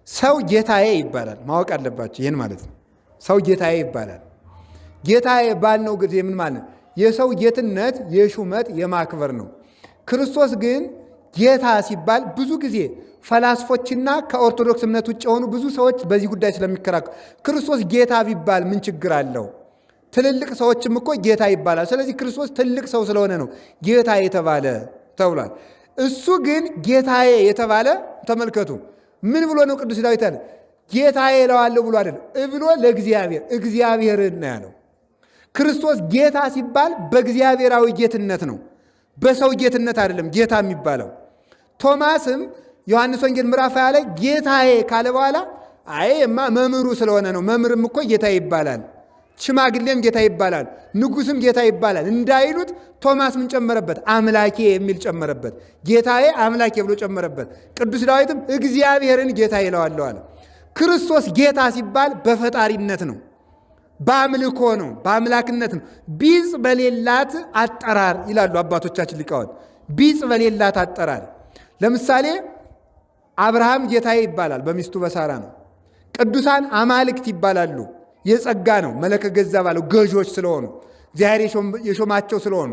A: ሰው ጌታዬ ይባላል። ማወቅ አለባቸው ይህን ማለት ነው። ሰው ጌታዬ ይባላል። ጌታዬ ባልነው ጊዜ ምን ማለት ነው? የሰው ጌትነት የሹመት የማክበር ነው። ክርስቶስ ግን ጌታ ሲባል ብዙ ጊዜ ፈላስፎችና ከኦርቶዶክስ እምነት ውጭ የሆኑ ብዙ ሰዎች በዚህ ጉዳይ ስለሚከራከሩ ክርስቶስ ጌታ ቢባል ምን ችግር አለው? ትልልቅ ሰዎችም እኮ ጌታ ይባላል። ስለዚህ ክርስቶስ ትልቅ ሰው ስለሆነ ነው ጌታ የተባለ ተብሏል። እሱ ግን ጌታዬ የተባለ ተመልከቱ፣ ምን ብሎ ነው ቅዱስ ዳዊት ያለ? ጌታዬ እለዋለሁ ብሎ አይደለም፣ እብሎ ለእግዚአብሔር እግዚአብሔርን ነው ያለው። ክርስቶስ ጌታ ሲባል በእግዚአብሔራዊ ጌትነት ነው፣ በሰው ጌትነት አይደለም ጌታ የሚባለው። ቶማስም ዮሐንስ ወንጌል ምዕራፍ 20 ላይ ጌታዬ ካለ በኋላ አይ እማ መምህሩ ስለሆነ ነው፣ መምህርም እኮ ጌታ ይባላል፣ ሽማግሌም ጌታ ይባላል፣ ንጉስም ጌታ ይባላል እንዳይሉት ቶማስ ምን ጨመረበት? አምላኬ የሚል ጨመረበት። ጌታዬ አምላኬ ብሎ ጨመረበት። ቅዱስ ዳዊትም እግዚአብሔርን ጌታ ይለዋለሁ አለ። ክርስቶስ ጌታ ሲባል በፈጣሪነት ነው፣ በአምልኮ ነው፣ በአምላክነት ነው። ቢጽ በሌላት አጠራር ይላሉ አባቶቻችን ሊቃውንት። ቢጽ በሌላት አጠራር ለምሳሌ አብርሃም ጌታዬ ይባላል፣ በሚስቱ በሳራ ነው። ቅዱሳን አማልክት ይባላሉ፣ የጸጋ ነው። መለከ ገዛ ባለው ገዦች ስለሆኑ እግዚአብሔር የሾማቸው ስለሆኑ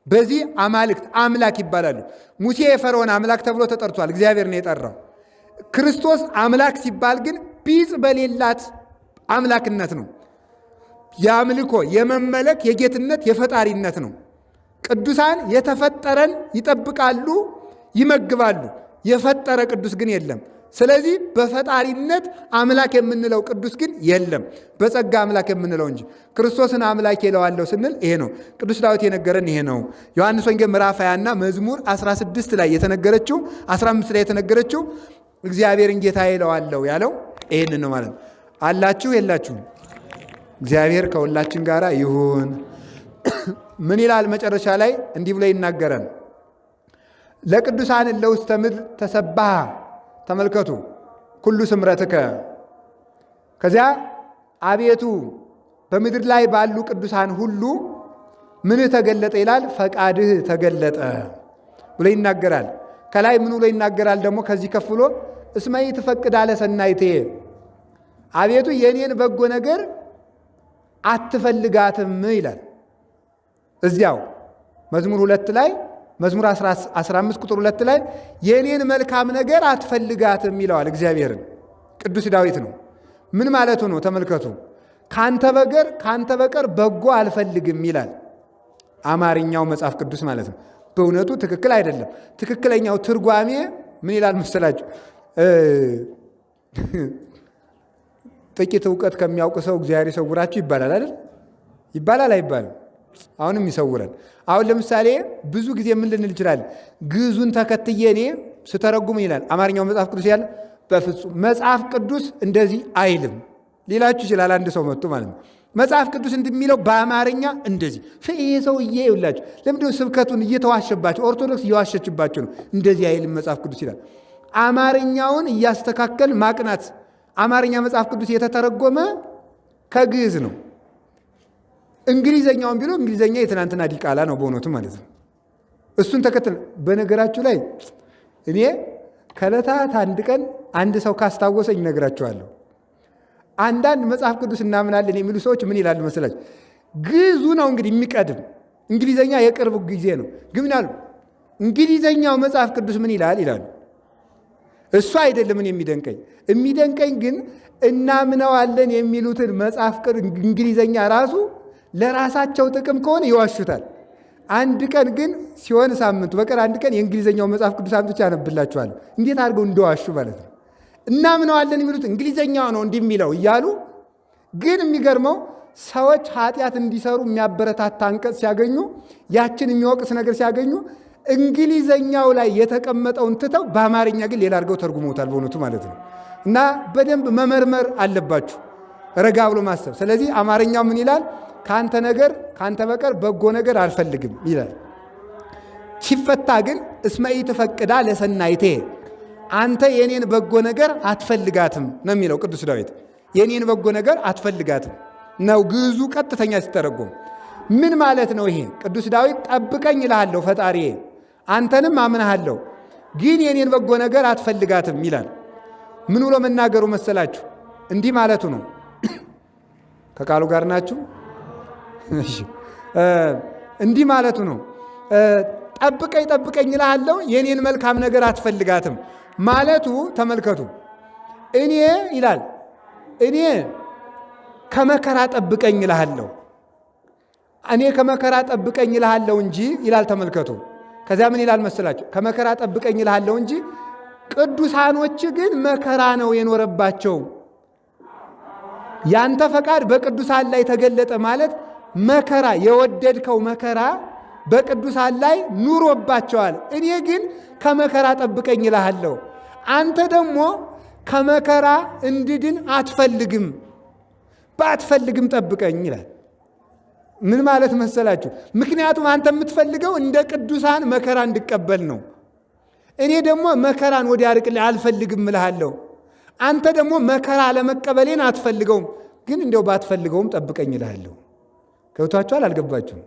A: በዚህ አማልክት አምላክ ይባላሉ። ሙሴ የፈርዖን አምላክ ተብሎ ተጠርቷል፣ እግዚአብሔር ነው የጠራው። ክርስቶስ አምላክ ሲባል ግን ቢጽ በሌላት አምላክነት ነው። የአምልኮ የመመለክ የጌትነት የፈጣሪነት ነው። ቅዱሳን የተፈጠረን ይጠብቃሉ፣ ይመግባሉ። የፈጠረ ቅዱስ ግን የለም። ስለዚህ በፈጣሪነት አምላክ የምንለው ቅዱስ ግን የለም፣ በጸጋ አምላክ የምንለው እንጂ። ክርስቶስን አምላክ ይለዋለሁ ስንል ይሄ ነው። ቅዱስ ዳዊት የነገረን ይሄ ነው። ዮሐንስ ወንጌል ምዕራፍ 20 እና መዝሙር 16 ላይ የተነገረችው፣ 15 ላይ የተነገረችው እግዚአብሔርን ጌታ ይለዋለሁ ያለው ይሄንን ነው ማለት ነው። አላችሁ የላችሁም? እግዚአብሔር ከሁላችን ጋር ይሁን። ምን ይላል መጨረሻ ላይ? እንዲህ ብሎ ይናገራል። ለቅዱሳን ለውስተ ምድር ተሰባሃ፣ ተመልከቱ፣ ኩሉ ስምረትከ። ከዚያ አቤቱ በምድር ላይ ባሉ ቅዱሳን ሁሉ ምንህ ተገለጠ ይላል? ፈቃድህ ተገለጠ ብሎ ይናገራል። ከላይ ምን ብሎ ይናገራል ደግሞ? ከዚህ ከፍ ብሎ እስመ ኢትፈቅድ አለ ሰናይትየ፣ አቤቱ የኔን በጎ ነገር አትፈልጋትም ይላል። እዚያው መዝሙር 2 ላይ፣ መዝሙር 15 ቁጥር 2 ላይ የኔን መልካም ነገር አትፈልጋትም ይለዋል እግዚአብሔርን። ቅዱስ ዳዊት ነው። ምን ማለቱ ነው? ተመልከቱ። ካንተ በቀር በጎ አልፈልግም ይላል። አማርኛው መጽሐፍ ቅዱስ ማለት ነው። በእውነቱ ትክክል አይደለም። ትክክለኛው ትርጓሜ ምን ይላል መሰላችሁ? ጥቂት እውቀት ከሚያውቅ ሰው እግዚአብሔር ይሰውራችሁ ይባላል አይደል? ይባላል አይባልም? አሁንም ይሰውረን። አሁን ለምሳሌ ብዙ ጊዜ ምን ልንል እንችላለን? ግዕዙን ተከትዬ እኔ ስተረጉም ይላል አማርኛው መጽሐፍ ቅዱስ ያለ፣ በፍጹም መጽሐፍ ቅዱስ እንደዚህ አይልም ሊላችሁ ይችላል አንድ ሰው መጥቶ ማለት ነው። መጽሐፍ ቅዱስ እንደሚለው በአማርኛ እንደዚህ። ይሄ ሰውዬ ይውላችሁ፣ ለምንድነው ስብከቱን እየተዋሸባቸው? ኦርቶዶክስ እየዋሸችባቸው ነው። እንደዚህ አይልም መጽሐፍ ቅዱስ ይላል። አማርኛውን እያስተካከል ማቅናት። አማርኛ መጽሐፍ ቅዱስ የተተረጎመ ከግዕዝ ነው። እንግሊዘኛውን ቢሎ እንግሊዘኛ የትናንትና ዲቃላ ነው በእውነቱ ማለት ነው። እሱን ተከትል በነገራችሁ ላይ እኔ ከዕለታት አንድ ቀን አንድ ሰው ካስታወሰኝ እነግራችኋለሁ። አንዳንድ መጽሐፍ ቅዱስ እናምናለን የሚሉ ሰዎች ምን ይላሉ መሰላችሁ? ግዕዙ ነው እንግዲህ የሚቀድም፣ እንግሊዘኛ የቅርብ ጊዜ ነው። ግን ምን አሉ? እንግሊዘኛው መጽሐፍ ቅዱስ ምን ይላል ይላሉ። እሱ አይደለም እኔ የሚደንቀኝ። የሚደንቀኝ ግን እናምነዋለን የሚሉትን መጽሐፍ እንግሊዘኛ ራሱ ለራሳቸው ጥቅም ከሆነ ይዋሹታል። አንድ ቀን ግን ሲሆን ሳምንቱ በቀር አንድ ቀን የእንግሊዘኛው መጽሐፍ ቅዱስ አምጥቼ አነብላችኋለሁ። እንዴት አድርገው እንደዋሹ ማለት ነው። እናምነዋለን የሚሉት እንግሊዘኛው ነው እንዲህ የሚለው እያሉ፣ ግን የሚገርመው ሰዎች ኃጢአት እንዲሰሩ የሚያበረታታ አንቀጽ ሲያገኙ፣ ያችን የሚወቅስ ነገር ሲያገኙ እንግሊዘኛው ላይ የተቀመጠውን ትተው በአማርኛ ግን ሌላ አድርገው ተርጉመውታል በእውነቱ ማለት ነው። እና በደንብ መመርመር አለባችሁ፣ ረጋ ብሎ ማሰብ። ስለዚህ አማርኛው ምን ይላል? ከአንተ ነገር ከአንተ በቀር በጎ ነገር አልፈልግም ይላል። ሲፈታ ግን እስመ ኢትፈቅዳ ለሰናይቴ፣ አንተ የኔን በጎ ነገር አትፈልጋትም ነው የሚለው ቅዱስ ዳዊት። የኔን በጎ ነገር አትፈልጋትም ነው ግዕዙ ቀጥተኛ ሲተረጎም። ምን ማለት ነው ይሄ? ቅዱስ ዳዊት ጠብቀኝ እልሃለሁ ፈጣሪዬ፣ አንተንም አምንሃለሁ፣ ግን የኔን በጎ ነገር አትፈልጋትም ይላል። ምን ብሎ መናገሩ መሰላችሁ? እንዲህ ማለቱ ነው። ከቃሉ ጋር ናችሁ? እንዲህ ማለቱ ነው። ጠብቀኝ ጠብቀኝ እልሃለሁ፣ የኔን መልካም ነገር አትፈልጋትም ማለቱ ተመልከቱ። እኔ ይላል፣ እኔ ከመከራ ጠብቀኝ እልሃለሁ፣ እኔ ከመከራ ጠብቀኝ እልሃለሁ እንጂ ይላል። ተመልከቱ። ከዚያ ምን ይላል መሰላችሁ? ከመከራ ጠብቀኝ እልሃለሁ እንጂ ቅዱሳኖች ግን መከራ ነው የኖረባቸው። ያንተ ፈቃድ በቅዱሳን ላይ ተገለጠ ማለት መከራ፣ የወደድከው መከራ በቅዱሳን ላይ ኑሮባቸዋል። እኔ ግን ከመከራ ጠብቀኝ እልሃለሁ። አንተ ደግሞ ከመከራ እንድድን አትፈልግም፣ ባትፈልግም ጠብቀኝ ይላል። ምን ማለት መሰላችሁ? ምክንያቱም አንተ የምትፈልገው እንደ ቅዱሳን መከራ እንድቀበል ነው። እኔ ደግሞ መከራን ወዲያ አርቅልኝ አልፈልግም እልሃለሁ። አንተ ደግሞ መከራ ለመቀበሌን አትፈልገውም፣ ግን እንዲያው ባትፈልገውም ጠብቀኝ እልሃለሁ። ገብቷችኋል? አልገባችሁም?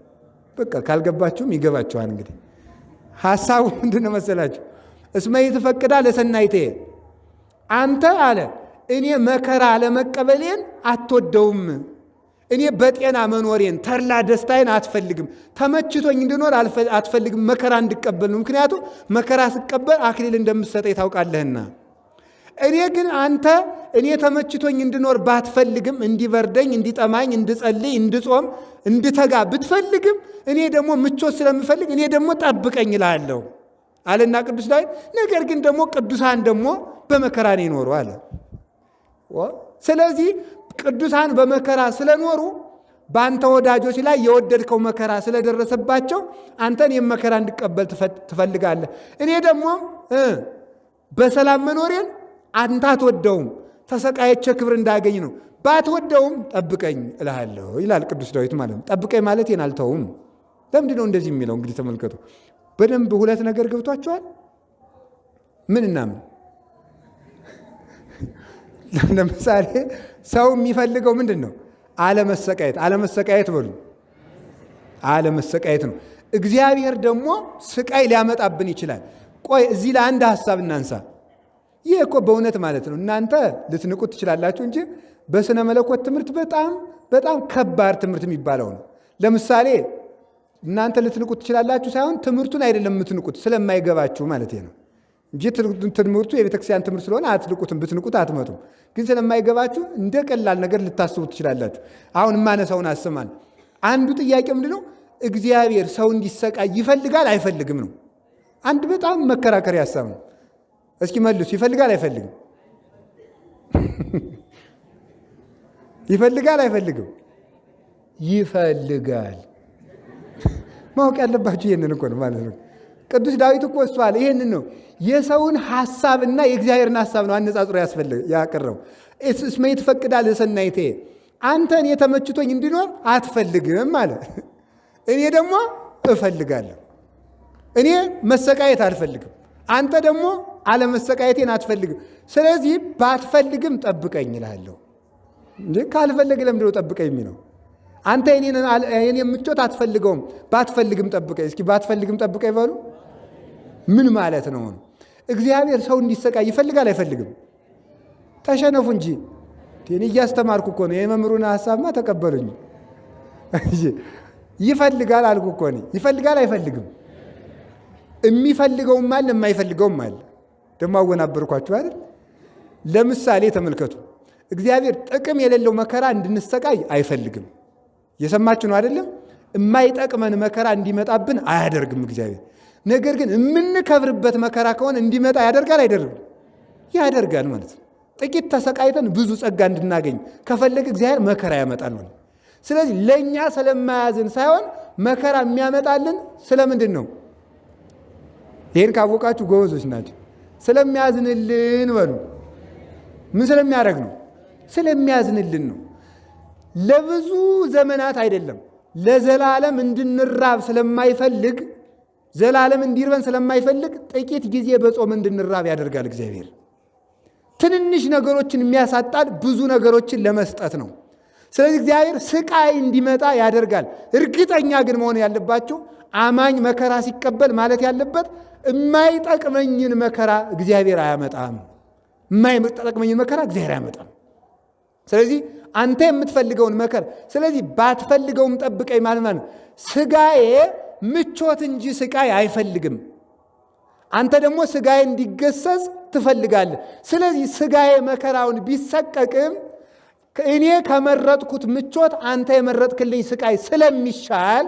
A: በቃ ካልገባችሁም ይገባችኋል። እንግዲህ ሐሳቡ ምንድን ነው መሰላችሁ? እስመ ኢትፈቅዳ ለሰናይቴ፣ አንተ አለ እኔ መከራ ለመቀበሌን አትወደውም። እኔ በጤና መኖሬን ተድላ ደስታዬን አትፈልግም። ተመችቶኝ እንድኖር አትፈልግም። መከራ እንድቀበል ነው። ምክንያቱም መከራ ስቀበል አክሊል እንደምትሰጠኝ ታውቃለህና። እኔ ግን አንተ እኔ ተመችቶኝ እንድኖር ባትፈልግም፣ እንዲበርደኝ፣ እንዲጠማኝ፣ እንድጸልይ፣ እንድጾም፣ እንድተጋ ብትፈልግም፣ እኔ ደግሞ ምቾት ስለምፈልግ እኔ ደግሞ ጠብቀኝ እልሃለሁ አለና ቅዱስ ዳዊት። ነገር ግን ደግሞ ቅዱሳን ደግሞ በመከራ ነው የኖሩ አለ። ስለዚህ ቅዱሳን በመከራ ስለኖሩ በአንተ ወዳጆች ላይ የወደድከው መከራ ስለደረሰባቸው አንተን የመከራ እንድቀበል ትፈልጋለህ። እኔ ደግሞ በሰላም መኖሬን አንተ አትወደውም፣ ተሰቃየቼ ክብር እንዳገኝ ነው። ባትወደውም ጠብቀኝ እልሃለሁ ይላል ቅዱስ ዳዊት ማለት ነው። ጠብቀኝ ማለት አልተውም። ለምንድን ነው እንደዚህ የሚለው? እንግዲህ ተመልከቱ በደንብ ሁለት ነገር ገብቷቸዋል። ምን እና ምን? ለምሳሌ ሰው የሚፈልገው ምንድን ነው? አለመሰቃየት። አለመሰቃየት በሉ፣ አለመሰቃየት ነው። እግዚአብሔር ደግሞ ስቃይ ሊያመጣብን ይችላል። ቆይ እዚህ ለአንድ ሀሳብ እናንሳ። ይህ እኮ በእውነት ማለት ነው እናንተ ልትንቁት ትችላላችሁ እንጂ በስነ መለኮት ትምህርት በጣም በጣም ከባድ ትምህርት የሚባለው ነው። ለምሳሌ እናንተ ልትንቁት ትችላላችሁ ሳይሆን ትምህርቱን አይደለም የምትንቁት ስለማይገባችሁ ማለት ነው እንጂ ትምህርቱ የቤተክርስቲያን ትምህርት ስለሆነ አትንቁትም። ብትንቁት አትመጡም። ግን ስለማይገባችሁ እንደ ቀላል ነገር ልታስቡ ትችላላችሁ። አሁን የማነሳውን አስማል። አንዱ ጥያቄ ምንድነው? እግዚአብሔር ሰው እንዲሰቃይ ይፈልጋል አይፈልግም ነው። አንድ በጣም መከራከሪያ ሀሳብ ነው። እስኪ መልሱ። ይፈልጋል አይፈልግም? ይፈልጋል አይፈልግም? ይፈልጋል። ማወቅ ያለባችሁ ይህንን እኮ ነው ማለት ነው። ቅዱስ ዳዊት እኮ እሱ አለ ይህንን ነው የሰውን ሐሳብና የእግዚአብሔርን ሐሳብ ነው አነጻጽሮ ያቀረው። እስመ ይትፈቅዳ ለሰናይቴ አንተን የተመችቶኝ እንዲኖር አትፈልግም አለ። እኔ ደግሞ እፈልጋለሁ። እኔ መሰቃየት አልፈልግም፣ አንተ ደግሞ አለመሰቃየቴን አትፈልግም። ስለዚህ ባትፈልግም ጠብቀኝ እልሃለሁ። እንዴ ካልፈለገ ለምንድን ነው ጠብቀኝ የሚለው? አንተ የኔን ምቾት አትፈልገውም፣ ባትፈልግም ጠብቀኝ። እስኪ ባትፈልግም ጠብቀኝ በሉ። ምን ማለት ነው? እግዚአብሔር ሰው እንዲሰቃይ ይፈልጋል አይፈልግም? ተሸነፉ እንጂ እኔ እያስተማርኩ እኮ ነው። የመምህሩን ሀሳብማ ተቀበሉኝ። ይፈልጋል አልኩ እኮ እኔ። ይፈልጋል አይፈልግም? የሚፈልገውም አለ የማይፈልገውም አለ። ደግሞ አወናበርኳችሁ አይደል? ለምሳሌ ተመልከቱ። እግዚአብሔር ጥቅም የሌለው መከራ እንድንሰቃይ አይፈልግም። የሰማችሁ ነው አይደለም? የማይጠቅመን መከራ እንዲመጣብን አያደርግም እግዚአብሔር። ነገር ግን የምንከብርበት መከራ ከሆነ እንዲመጣ ያደርጋል አይደርግም? ያደርጋል ማለት ነው። ጥቂት ተሰቃይተን ብዙ ጸጋ እንድናገኝ ከፈለገ እግዚአብሔር መከራ ያመጣል ማለት ነው። ስለዚህ ለእኛ ስለማያዝን ሳይሆን መከራ የሚያመጣልን ስለምንድን ነው? ይህን ካወቃችሁ ጎበዞች ናቸው። ስለሚያዝንልን በሉ። ምን ስለሚያደርግ ነው? ስለሚያዝንልን ነው። ለብዙ ዘመናት አይደለም ለዘላለም እንድንራብ ስለማይፈልግ፣ ዘላለም እንዲርበን ስለማይፈልግ ጥቂት ጊዜ በጾም እንድንራብ ያደርጋል እግዚአብሔር። ትንንሽ ነገሮችን የሚያሳጣን ብዙ ነገሮችን ለመስጠት ነው። ስለዚህ እግዚአብሔር ስቃይ እንዲመጣ ያደርጋል። እርግጠኛ ግን መሆን ያለባቸው አማኝ መከራ ሲቀበል ማለት ያለበት የማይጠቅመኝን መከራ እግዚአብሔር አያመጣም። የማይጠቅመኝን መከራ እግዚአብሔር አያመጣም። ስለዚህ አንተ የምትፈልገውን መከራ፣ ስለዚህ ባትፈልገውም ጠብቀኝ ማለት ነው። ስጋዬ ምቾት እንጂ ስቃይ አይፈልግም። አንተ ደግሞ ስጋዬ እንዲገሰጽ ትፈልጋለህ። ስለዚህ ስጋዬ መከራውን ቢሰቀቅም እኔ ከመረጥኩት ምቾት አንተ የመረጥክልኝ ስቃይ ስለሚሻል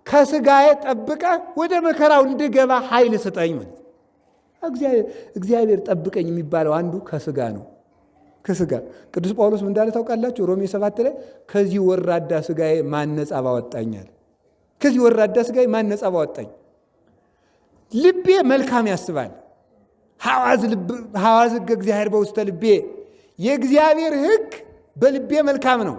A: ከስጋዬ ጠብቀህ ወደ መከራው እንድገባ ኃይል ስጠኝ ማለት። እግዚአብሔር ጠብቀኝ የሚባለው አንዱ ከስጋ ነው። ከስጋ ቅዱስ ጳውሎስ ምን እንዳለ ታውቃላችሁ? ሮሜ 7 ላይ ከዚህ ወራዳ ስጋዬ ማን ነጻ ባወጣኛል። ከዚህ ወራዳ ስጋዬ ማን ነጻ ባወጣኝ። ልቤ መልካም ያስባል። ሐዋዝ ሕገ እግዚአብሔር በውስተ ልቤ፣ የእግዚአብሔር ሕግ በልቤ መልካም ነው፣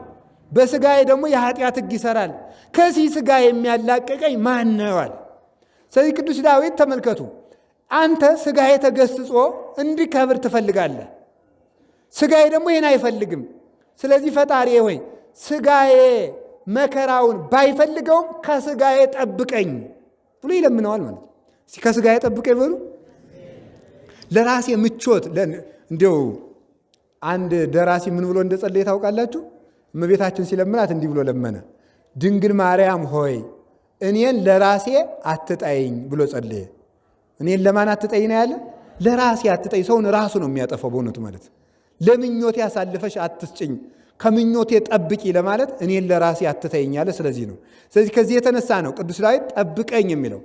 A: በስጋዬ ደግሞ የኃጢአት ሕግ ይሰራል። ከዚህ ስጋ የሚያላቅቀኝ ማን ነው አለ። ስለዚህ ቅዱስ ዳዊት ተመልከቱ፣ አንተ ስጋዬ ተገስጾ እንዲከብር ትፈልጋለህ፣ ስጋዬ ደግሞ ይህን አይፈልግም። ስለዚህ ፈጣሪ ሆይ ስጋዬ መከራውን ባይፈልገውም ከስጋዬ ጠብቀኝ ብሎ ይለምነዋል ማለት ነው። እስኪ ከስጋዬ ጠብቀኝ በሉ። ለራሴ ምቾት እንዲያው አንድ ደራሲ ምን ብሎ እንደጸለየ ታውቃላችሁ? እመቤታችን ሲለምናት እንዲህ ብሎ ለመነ። ድንግል ማርያም ሆይ እኔን ለራሴ አትጣይኝ ብሎ ጸለየ። እኔን ለማን አትጣይኝ ነው ያለ? ለራሴ አትጣይኝ። ሰውን ራሱ ነው የሚያጠፋው በእውነቱ ማለት። ለምኞቴ አሳልፈሽ አትስጭኝ፣ ከምኞቴ ጠብቂ ለማለት እኔን ለራሴ አትተይኝ አለ። ስለዚህ ነው። ስለዚህ ከዚህ የተነሳ ነው ቅዱስ ዳዊት ጠብቀኝ የሚለው።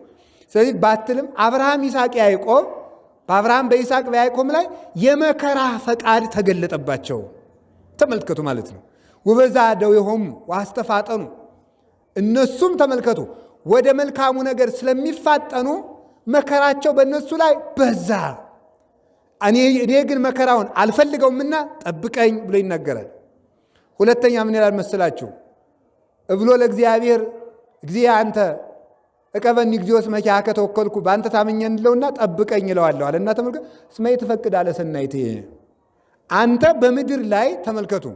A: ስለዚህ ባትልም አብርሃም፣ ይስሐቅ፣ ያዕቆብ በአብርሃም በይስሐቅ በያዕቆብ ላይ የመከራ ፈቃድ ተገለጠባቸው። ተመልከቱ ማለት ነው። ወበዛ ደዌሆሙ ወአስተፋጠኑ፣ እነሱም ተመልከቱ ወደ መልካሙ ነገር ስለሚፋጠኑ መከራቸው በእነሱ ላይ በዛ። እኔ ግን መከራውን አልፈልገውምና ጠብቀኝ ብሎ ይናገራል። ሁለተኛ ምን ይላል መሰላችሁ? እብሎ ለእግዚአብሔር እግዚአ አንተ እቀበኒ እግዚኦ እስመ ኪያከ ተወከልኩ፣ በአንተ ታምኜ እንለውና ጠብቀኝ እለዋለሁ አለና ተመልከቱ። እስመ ኢትፈቅድ አለ ሰናይትየ፣ አንተ በምድር ላይ ተመልከቱ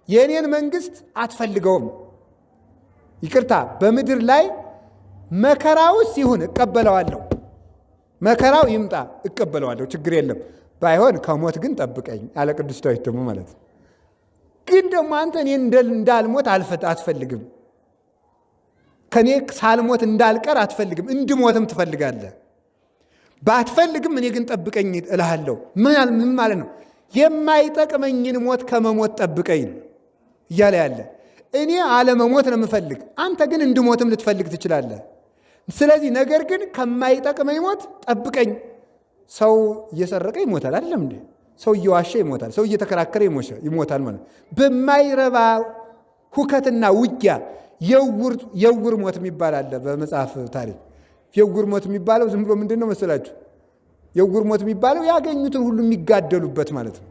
A: የእኔን መንግስት አትፈልገውም። ይቅርታ፣ በምድር ላይ መከራውስ ይሁን እቀበለዋለሁ፣ መከራው ይምጣ እቀበለዋለሁ፣ ችግር የለም። ባይሆን ከሞት ግን ጠብቀኝ አለ ቅዱስ ዳዊት ደግሞ ማለት ነው። ግን ደግሞ አንተ እኔ እንዳልሞት አትፈልግም፣ ከኔ ሳልሞት እንዳልቀር አትፈልግም፣ እንድሞትም ትፈልጋለህ። ባትፈልግም እኔ ግን ጠብቀኝ እልሃለሁ። ምን ማለት ነው? የማይጠቅመኝን ሞት ከመሞት ጠብቀኝ እያለ ያለ እኔ አለመሞት ነው የምፈልግ፣ አንተ ግን እንድሞትም ልትፈልግ ትችላለህ። ስለዚህ ነገር ግን ከማይጠቅመኝ ሞት ጠብቀኝ። ሰው እየሰረቀ ይሞታል አይደለም እንዴ? ሰው እየዋሸ ይሞታል። ሰው እየተከራከረ ይሞታል ማለት በማይረባ ሁከትና ውጊያ የውር ሞት የሚባል አለ በመጽሐፍ ታሪክ። የውር ሞት የሚባለው ዝም ብሎ ምንድን ነው መሰላችሁ? የውር ሞት የሚባለው ያገኙትን ሁሉ የሚጋደሉበት ማለት ነው።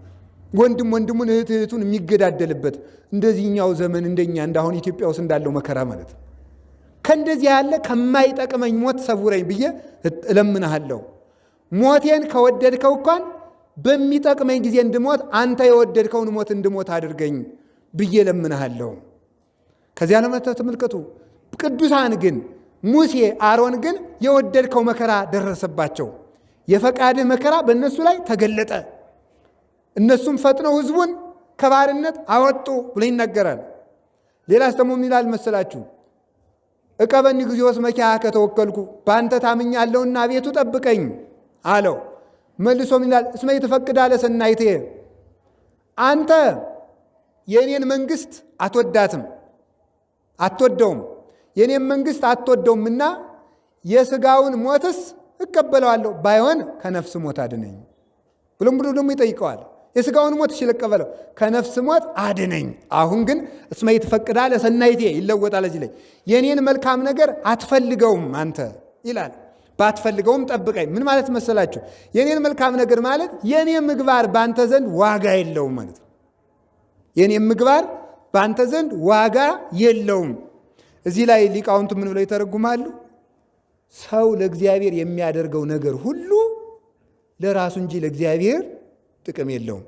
A: ወንድም ወንድሙን እህት እህቱን የሚገዳደልበት እንደዚህኛው ዘመን እንደኛ እንዳሁን ኢትዮጵያ ውስጥ እንዳለው መከራ ማለት ነው። ከእንደዚህ ያለ ከማይጠቅመኝ ሞት ሰውረኝ ብዬ እለምንሃለሁ። ሞቴን ከወደድከው እንኳን በሚጠቅመኝ ጊዜ እንድሞት አንተ የወደድከውን ሞት እንድሞት አድርገኝ ብዬ እለምንሃለሁ። ከዚያ ለመተ ተመልከቱ። ቅዱሳን ግን ሙሴ አሮን ግን የወደድከው መከራ ደረሰባቸው። የፈቃድህ መከራ በእነሱ ላይ ተገለጠ። እነሱም ፈጥነው ሕዝቡን ከባርነት አወጡ ብሎ ይናገራል። ሌላስ ደግሞ ምን ይላል መሰላችሁ? እቀበኒ እግዚኦ እስመ ኪያከ ተወከልኩ፣ በአንተ ታምኛለሁና አቤቱ ጠብቀኝ አለው። መልሶ ምን ይላል? እስመ ኢትፈቅድ አለ ሰናይትየ፣ አንተ የእኔን መንግስት አትወዳትም አትወደውም፣ የእኔን መንግስት አትወደውምና የስጋውን ሞትስ እቀበለዋለሁ፣ ባይሆን ከነፍስ ሞት አድነኝ ብሎም ብሎ ደግሞ ይጠይቀዋል። የስጋውን ሞት እሺ ልቀበለው፣ ከነፍስ ሞት አድነኝ። አሁን ግን እስመ ኢትፈቅድ አለ ሰናይትየ ይለወጣል። እዚህ ላይ የእኔን መልካም ነገር አትፈልገውም አንተ ይላል። ባትፈልገውም ጠብቀኝ። ምን ማለት መሰላችሁ? የእኔን መልካም ነገር ማለት የእኔ ምግባር በአንተ ዘንድ ዋጋ የለውም ማለት ነው። የእኔ ምግባር በአንተ ዘንድ ዋጋ የለውም። እዚህ ላይ ሊቃውንቱ ምን ብለው ይተረጉማሉ? ሰው ለእግዚአብሔር የሚያደርገው ነገር ሁሉ ለራሱ እንጂ ለእግዚአብሔር ጥቅም የለውም።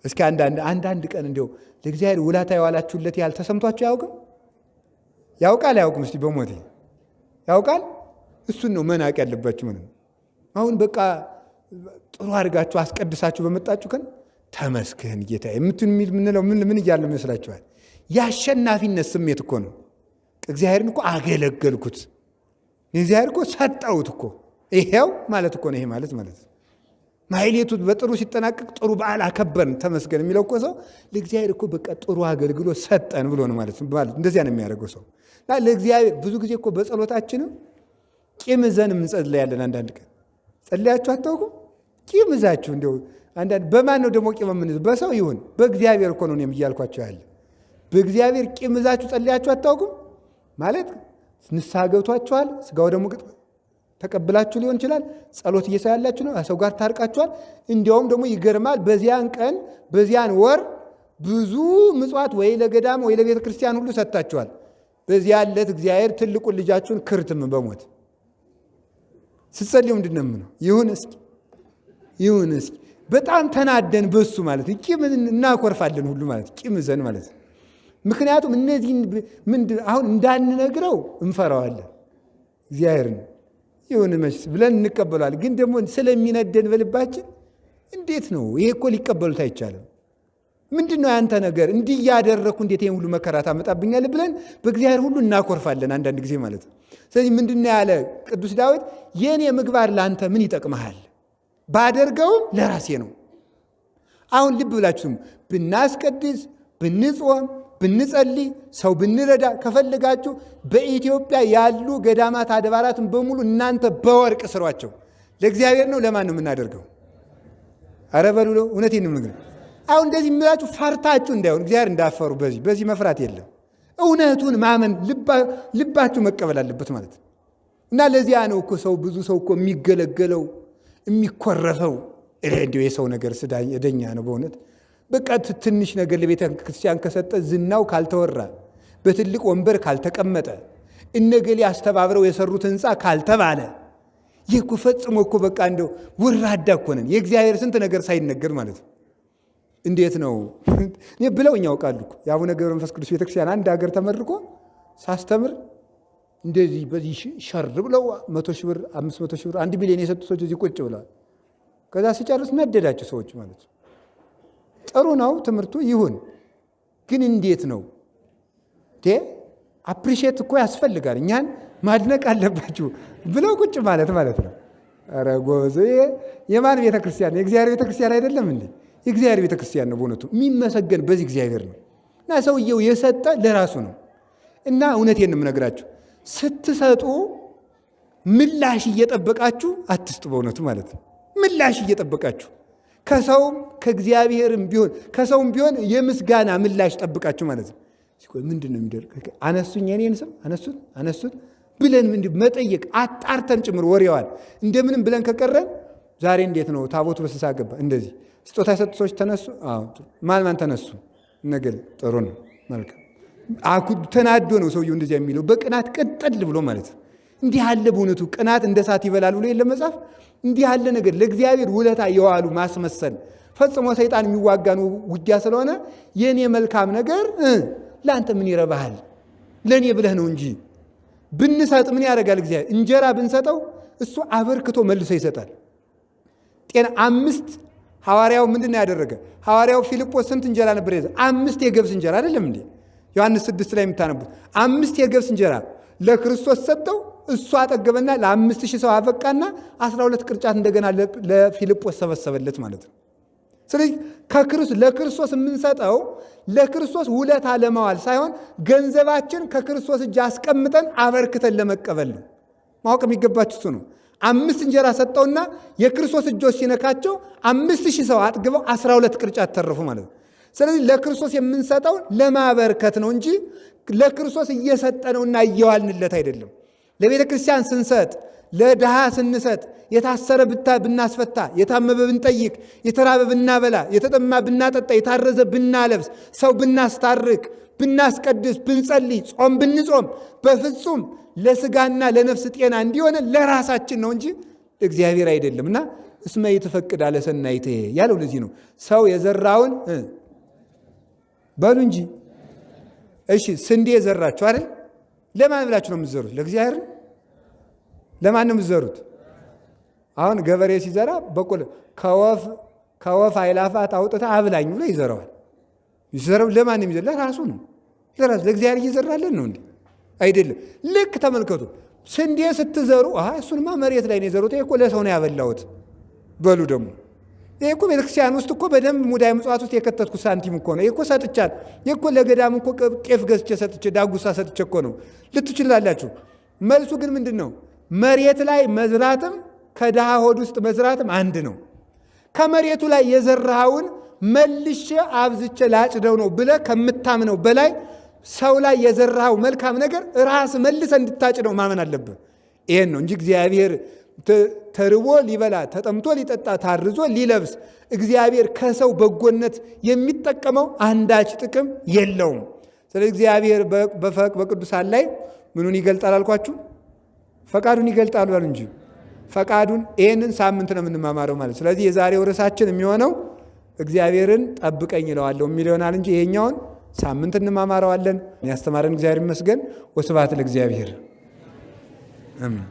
A: እስኪ አንዳንድ ቀን እንዲያው ለእግዚአብሔር ውለታ የዋላችሁለት ያህል ተሰምቷችሁ አያውቅም? ያውቃል አያውቅም? እስቲ በሞቴ ያውቃል። እሱን ነው መናቅ ያለባችሁ። ምንም አሁን በቃ ጥሩ አድርጋችሁ አስቀድሳችሁ በመጣችሁ ቀን ተመስገን ጌታ የምንለው ምን እያለ ይመስላችኋል? የአሸናፊነት ስሜት እኮ ነው። እግዚአብሔርን እኮ አገለገልኩት፣ እግዚአብሔር እኮ ሰጠሁት እኮ ይሄው ማለት እኮ ነው። ይሄ ማለት ማለት ነው። ማሕሌቱ በጥሩ ሲጠናቀቅ ጥሩ በዓል አከበርን ተመስገን የሚለው እኮ ሰው ለእግዚአብሔር እኮ በቃ ጥሩ አገልግሎት ሰጠን ብሎ ነው ማለት ነው። እንደዚያ ነው የሚያደርገው ሰው ለእግዚአብሔር። ብዙ ጊዜ እኮ በጸሎታችንም ቂም ይዘን እንጸልያለን። አንዳንድ ቀን ጸልያችሁ አታውቁም? ቂም ይዛችሁ እንደው አንዳንድ በማን ነው ደግሞ ቂም የምንይዘው? በሰው ይሁን በእግዚአብሔር እኮ ነው እኔም እያልኳቸው ያለ። በእግዚአብሔር ቂም ይዛችሁ ጸልያችሁ አታውቁም? ማለት ንስሐ ገብቷችኋል፣ ስጋው ደግሞ ተቀብላችሁ ሊሆን ይችላል። ጸሎት እየሳያላችሁ ነው፣ ሰው ጋር ታርቃችኋል። እንዲያውም ደግሞ ይገርማል፣ በዚያን ቀን በዚያን ወር ብዙ ምጽዋት ወይ ለገዳም ወይ ለቤተ ክርስቲያን ሁሉ ሰጥታችኋል። በዚያ ዕለት እግዚአብሔር ትልቁን ልጃችሁን ክርትም በሞት ስትጸልዩ ምንድን ነው የምነው? ይሁን እስኪ ይሁን እስኪ በጣም ተናደን በሱ ማለት ነው። ቂም እናኮርፋለን ሁሉ ማለት ቂም ይዘን ማለት ነው። ምክንያቱም እነዚህን ምንድን አሁን እንዳንነግረው እንፈራዋለን። እግዚአብሔርን ይሁን መችስ ብለን እንቀበለዋለን። ግን ደግሞ ስለሚነደን በልባችን እንዴት ነው ይሄ እኮ ሊቀበሉት አይቻልም። ምንድን ነው ያንተ ነገር እንዲህ እያደረግኩ እንዴት ይሄን ሁሉ መከራ ታመጣብኛለህ ብለን በእግዚአብሔር ሁሉ እናኮርፋለን አንዳንድ ጊዜ ማለት ነው። ስለዚህ ምንድን ነው ያለ ቅዱስ ዳዊት የእኔ ምግባር ለአንተ ምን ይጠቅመሃል? ባደርገውም ለራሴ ነው። አሁን ልብ ብላችሁ ስሙ። ብናስቀድስ፣ ብንጾም፣ ብንጸልይ፣ ሰው ብንረዳ ከፈለጋችሁ በኢትዮጵያ ያሉ ገዳማት አድባራትን በሙሉ እናንተ በወርቅ ስሯቸው። ለእግዚአብሔር ነው። ለማን ነው የምናደርገው? ኧረ በሉ ነው። እውነቴን ነው የምነግርህ። አሁን እንደዚህ የምላችሁ ፈርታችሁ እንዳይሆን እግዚአብሔር እንዳፈሩ በዚህ መፍራት የለም። እውነቱን ማመን ልባችሁ መቀበል አለበት ማለት ነው። እና ለዚያ ነው እኮ ሰው ብዙ ሰው እኮ የሚገለገለው የሚኮረፈው። እንዲያው የሰው ነገር እደኛ ነው በእውነት። በቃ ትንሽ ነገር ለቤተ ክርስቲያን ከሰጠ ዝናው ካልተወራ፣ በትልቅ ወንበር ካልተቀመጠ፣ እነገሌ አስተባብረው የሰሩት ህንፃ ካልተባለ፣ ይህ እኮ ፈጽሞ እኮ በቃ እንደው ወራዳ እኮ ነን። የእግዚአብሔር ስንት ነገር ሳይነገር ማለት ነው። እንዴት ነው ብለውኝ ያውቃሉ እኮ። የአቡነ ገብረ መንፈስ ቅዱስ ቤተክርስቲያን አንድ ሀገር ተመርቆ ሳስተምር እንደዚህ በዚህ ሸር ብለው 100,000 ብር፣ 500,000 ብር፣ 1 ሚሊዮን የሰጡ ሰዎች እዚህ ቁጭ ብለዋል። ከዛ ሲጨርስ ነደዳቸው ሰዎች ማለት ነው። ጥሩ ነው ትምህርቱ ይሁን፣ ግን እንዴት ነው appreciate እኮ ያስፈልጋል፣ እኛን ማድነቅ አለባችሁ ብለው ቁጭ ማለት ማለት ነው። ኧረ ጎበዝ፣ የማን ቤተክርስቲያን? የእግዚአብሔር ቤተክርስቲያን አይደለም እንዴ? የእግዚአብሔር ቤተክርስቲያን ነው በእውነቱ የሚመሰገን በዚህ እግዚአብሔር ነው። እና ሰውየው የሰጠ ለራሱ ነው። እና እውነቴን ነው የምነግራችሁ፣ ስትሰጡ ምላሽ እየጠበቃችሁ አትስጡ። በእውነቱ ማለት ነው። ምላሽ እየጠበቃችሁ ከሰውም ከእግዚአብሔርም ቢሆን ከሰውም ቢሆን የምስጋና ምላሽ ጠብቃችሁ ማለት ነው። ምንድን ነው የሚደርግ? አነሱኝ፣ የኔን ስም አነሱት አነሱት ብለን ምንድን መጠየቅ አጣርተን ጭምር ወሬዋል እንደምንም ብለን ከቀረን ዛሬ እንዴት ነው ታቦቱ በስሳ ገባ፣ እንደዚህ ስጦታ የሰጡ ሰዎች ተነሱ። ማን ማን ተነሱ? ነገር ጥሩ ነው መልካም። ተናዶ ነው ሰውየው እንደዚያ የሚለው በቅናት ቅጥል ብሎ ማለት ነው። እንዲህ ያለ በእውነቱ ቅናት እንደ እሳት ይበላል ብሎ የለ መጽሐፍ። እንዲህ ያለ ነገር ለእግዚአብሔር ውለታ የዋሉ ማስመሰል ፈጽሞ ሰይጣን የሚዋጋን ውጊያ ስለሆነ የእኔ መልካም ነገር ለአንተ ምን ይረባሃል? ለእኔ ብለህ ነው እንጂ ብንሰጥ ምን ያደርጋል እግዚአብሔር? እንጀራ ብንሰጠው እሱ አበርክቶ መልሶ ይሰጣል። ጤና አምስት ሐዋርያው ምንድን ነው ያደረገ? ሐዋርያው ፊልጶስ ስንት እንጀራ ነበር የያዘ? 5 የገብስ እንጀራ አይደለም እንዴ? ዮሐንስ 6 ላይ የምታነቡት 5 የገብስ እንጀራ ለክርስቶስ ሰጠው። እሱ አጠገበና ለ5000 ሰው አበቃና 12 ቅርጫት እንደገና ለፊልጶስ ሰበሰበለት ማለት ነው። ስለዚህ ለክርስቶስ የምንሰጠው ለክርስቶስ ውለታ ለማዋል ሳይሆን ገንዘባችን ከክርስቶስ እጅ አስቀምጠን አበርክተን ለመቀበል ነው። ማወቅ የሚገባችሁ እሱ ነው። 5 እንጀራ ሰጠውና የክርስቶስ እጆች ሲነካቸው 5000 ሰው አጥግበው 12 ቅርጫት ተረፉ ማለት ነው። ስለዚህ ለክርስቶስ የምንሰጠው ለማበርከት ነው እንጂ ለክርስቶስ እየሰጠነውና እየዋልንለት አይደለም። ለቤተ ክርስቲያን ስንሰጥ፣ ለድሃ ስንሰጥ፣ የታሰረ ብናስፈታ፣ የታመመ ብንጠይቅ፣ የተራበ ብናበላ፣ የተጠማ ብናጠጣ፣ የታረዘ ብናለብስ፣ ሰው ብናስታርቅ፣ ብናስቀድስ፣ ብንጸልይ፣ ጾም ብንጾም በፍጹም ለስጋና ለነፍስ ጤና እንዲሆነ ለራሳችን ነው እንጂ እግዚአብሔር አይደለም። እና እስመ ይትፈቅድ አለ ሰናይቴ ያለው ለዚህ ነው። ሰው የዘራውን በሉ እንጂ። እሺ ስንዴ የዘራችሁ አይደል? ለማን ብላችሁ ነው የምትዘሩት? ለእግዚአብሔር። ለማን ነው የምትዘሩት? አሁን ገበሬ ሲዘራ በቆሎ ከወፍ አይላፋት አውጥታ አብላኝ ብሎ ይዘራዋል። ይዘራው ለማን ነው የሚዘራው? ለራሱ ነው። ለራሱ ለእግዚአብሔር እየዘራለን ነው እንዴ? አይደለም። ልክ ተመልከቱ፣ ስንዴ ስትዘሩ እሱንማ መሬት ላይ ነው የዘሩት፣ ይሄ እኮ ለሰው ነው ያበላሁት በሉ። ደግሞ ይሄ እኮ ቤተክርስቲያን ውስጥ እኮ በደንብ ሙዳየ ምጽዋት ውስጥ የከተትኩት ሳንቲም እኮ ነው፣ ይሄ እኮ ሰጥቻለሁ፣ ይሄ እኮ ለገዳም እኮ ጤፍ ገዝቼ ሰጥቼ ዳጉሳ ሰጥቼ እኮ ነው ልትችላላችሁ። መልሱ ግን ምንድን ነው? መሬት ላይ መዝራትም ከድሃ ሆድ ውስጥ መዝራትም አንድ ነው። ከመሬቱ ላይ የዘራኸውን መልሼ አብዝቼ ላጭደው ነው ብለህ ከምታምነው በላይ ሰው ላይ የዘራኸው መልካም ነገር ራስ መልሰህ እንድታጭደው ማመን አለብህ። ይሄን ነው እንጂ እግዚአብሔር ተርቦ ሊበላ፣ ተጠምቶ ሊጠጣ፣ ታርዞ ሊለብስ እግዚአብሔር ከሰው በጎነት የሚጠቀመው አንዳች ጥቅም የለውም። ስለዚህ እግዚአብሔር በቅዱሳን ላይ ምኑን ይገልጣል አልኳችሁ? ፈቃዱን ይገልጣል በሉ እንጂ ፈቃዱን። ይሄንን ሳምንት ነው የምንማማረው ማለት። ስለዚህ የዛሬው ርዕሳችን የሚሆነው እግዚአብሔርን ጠብቀኝ እለዋለሁ የሚል ይሆናል እንጂ ይሄኛውን ሳምንት እንማማረዋለን። ያስተማረን እግዚአብሔር ይመስገን። ወስብሐት ለእግዚአብሔር። አሜን።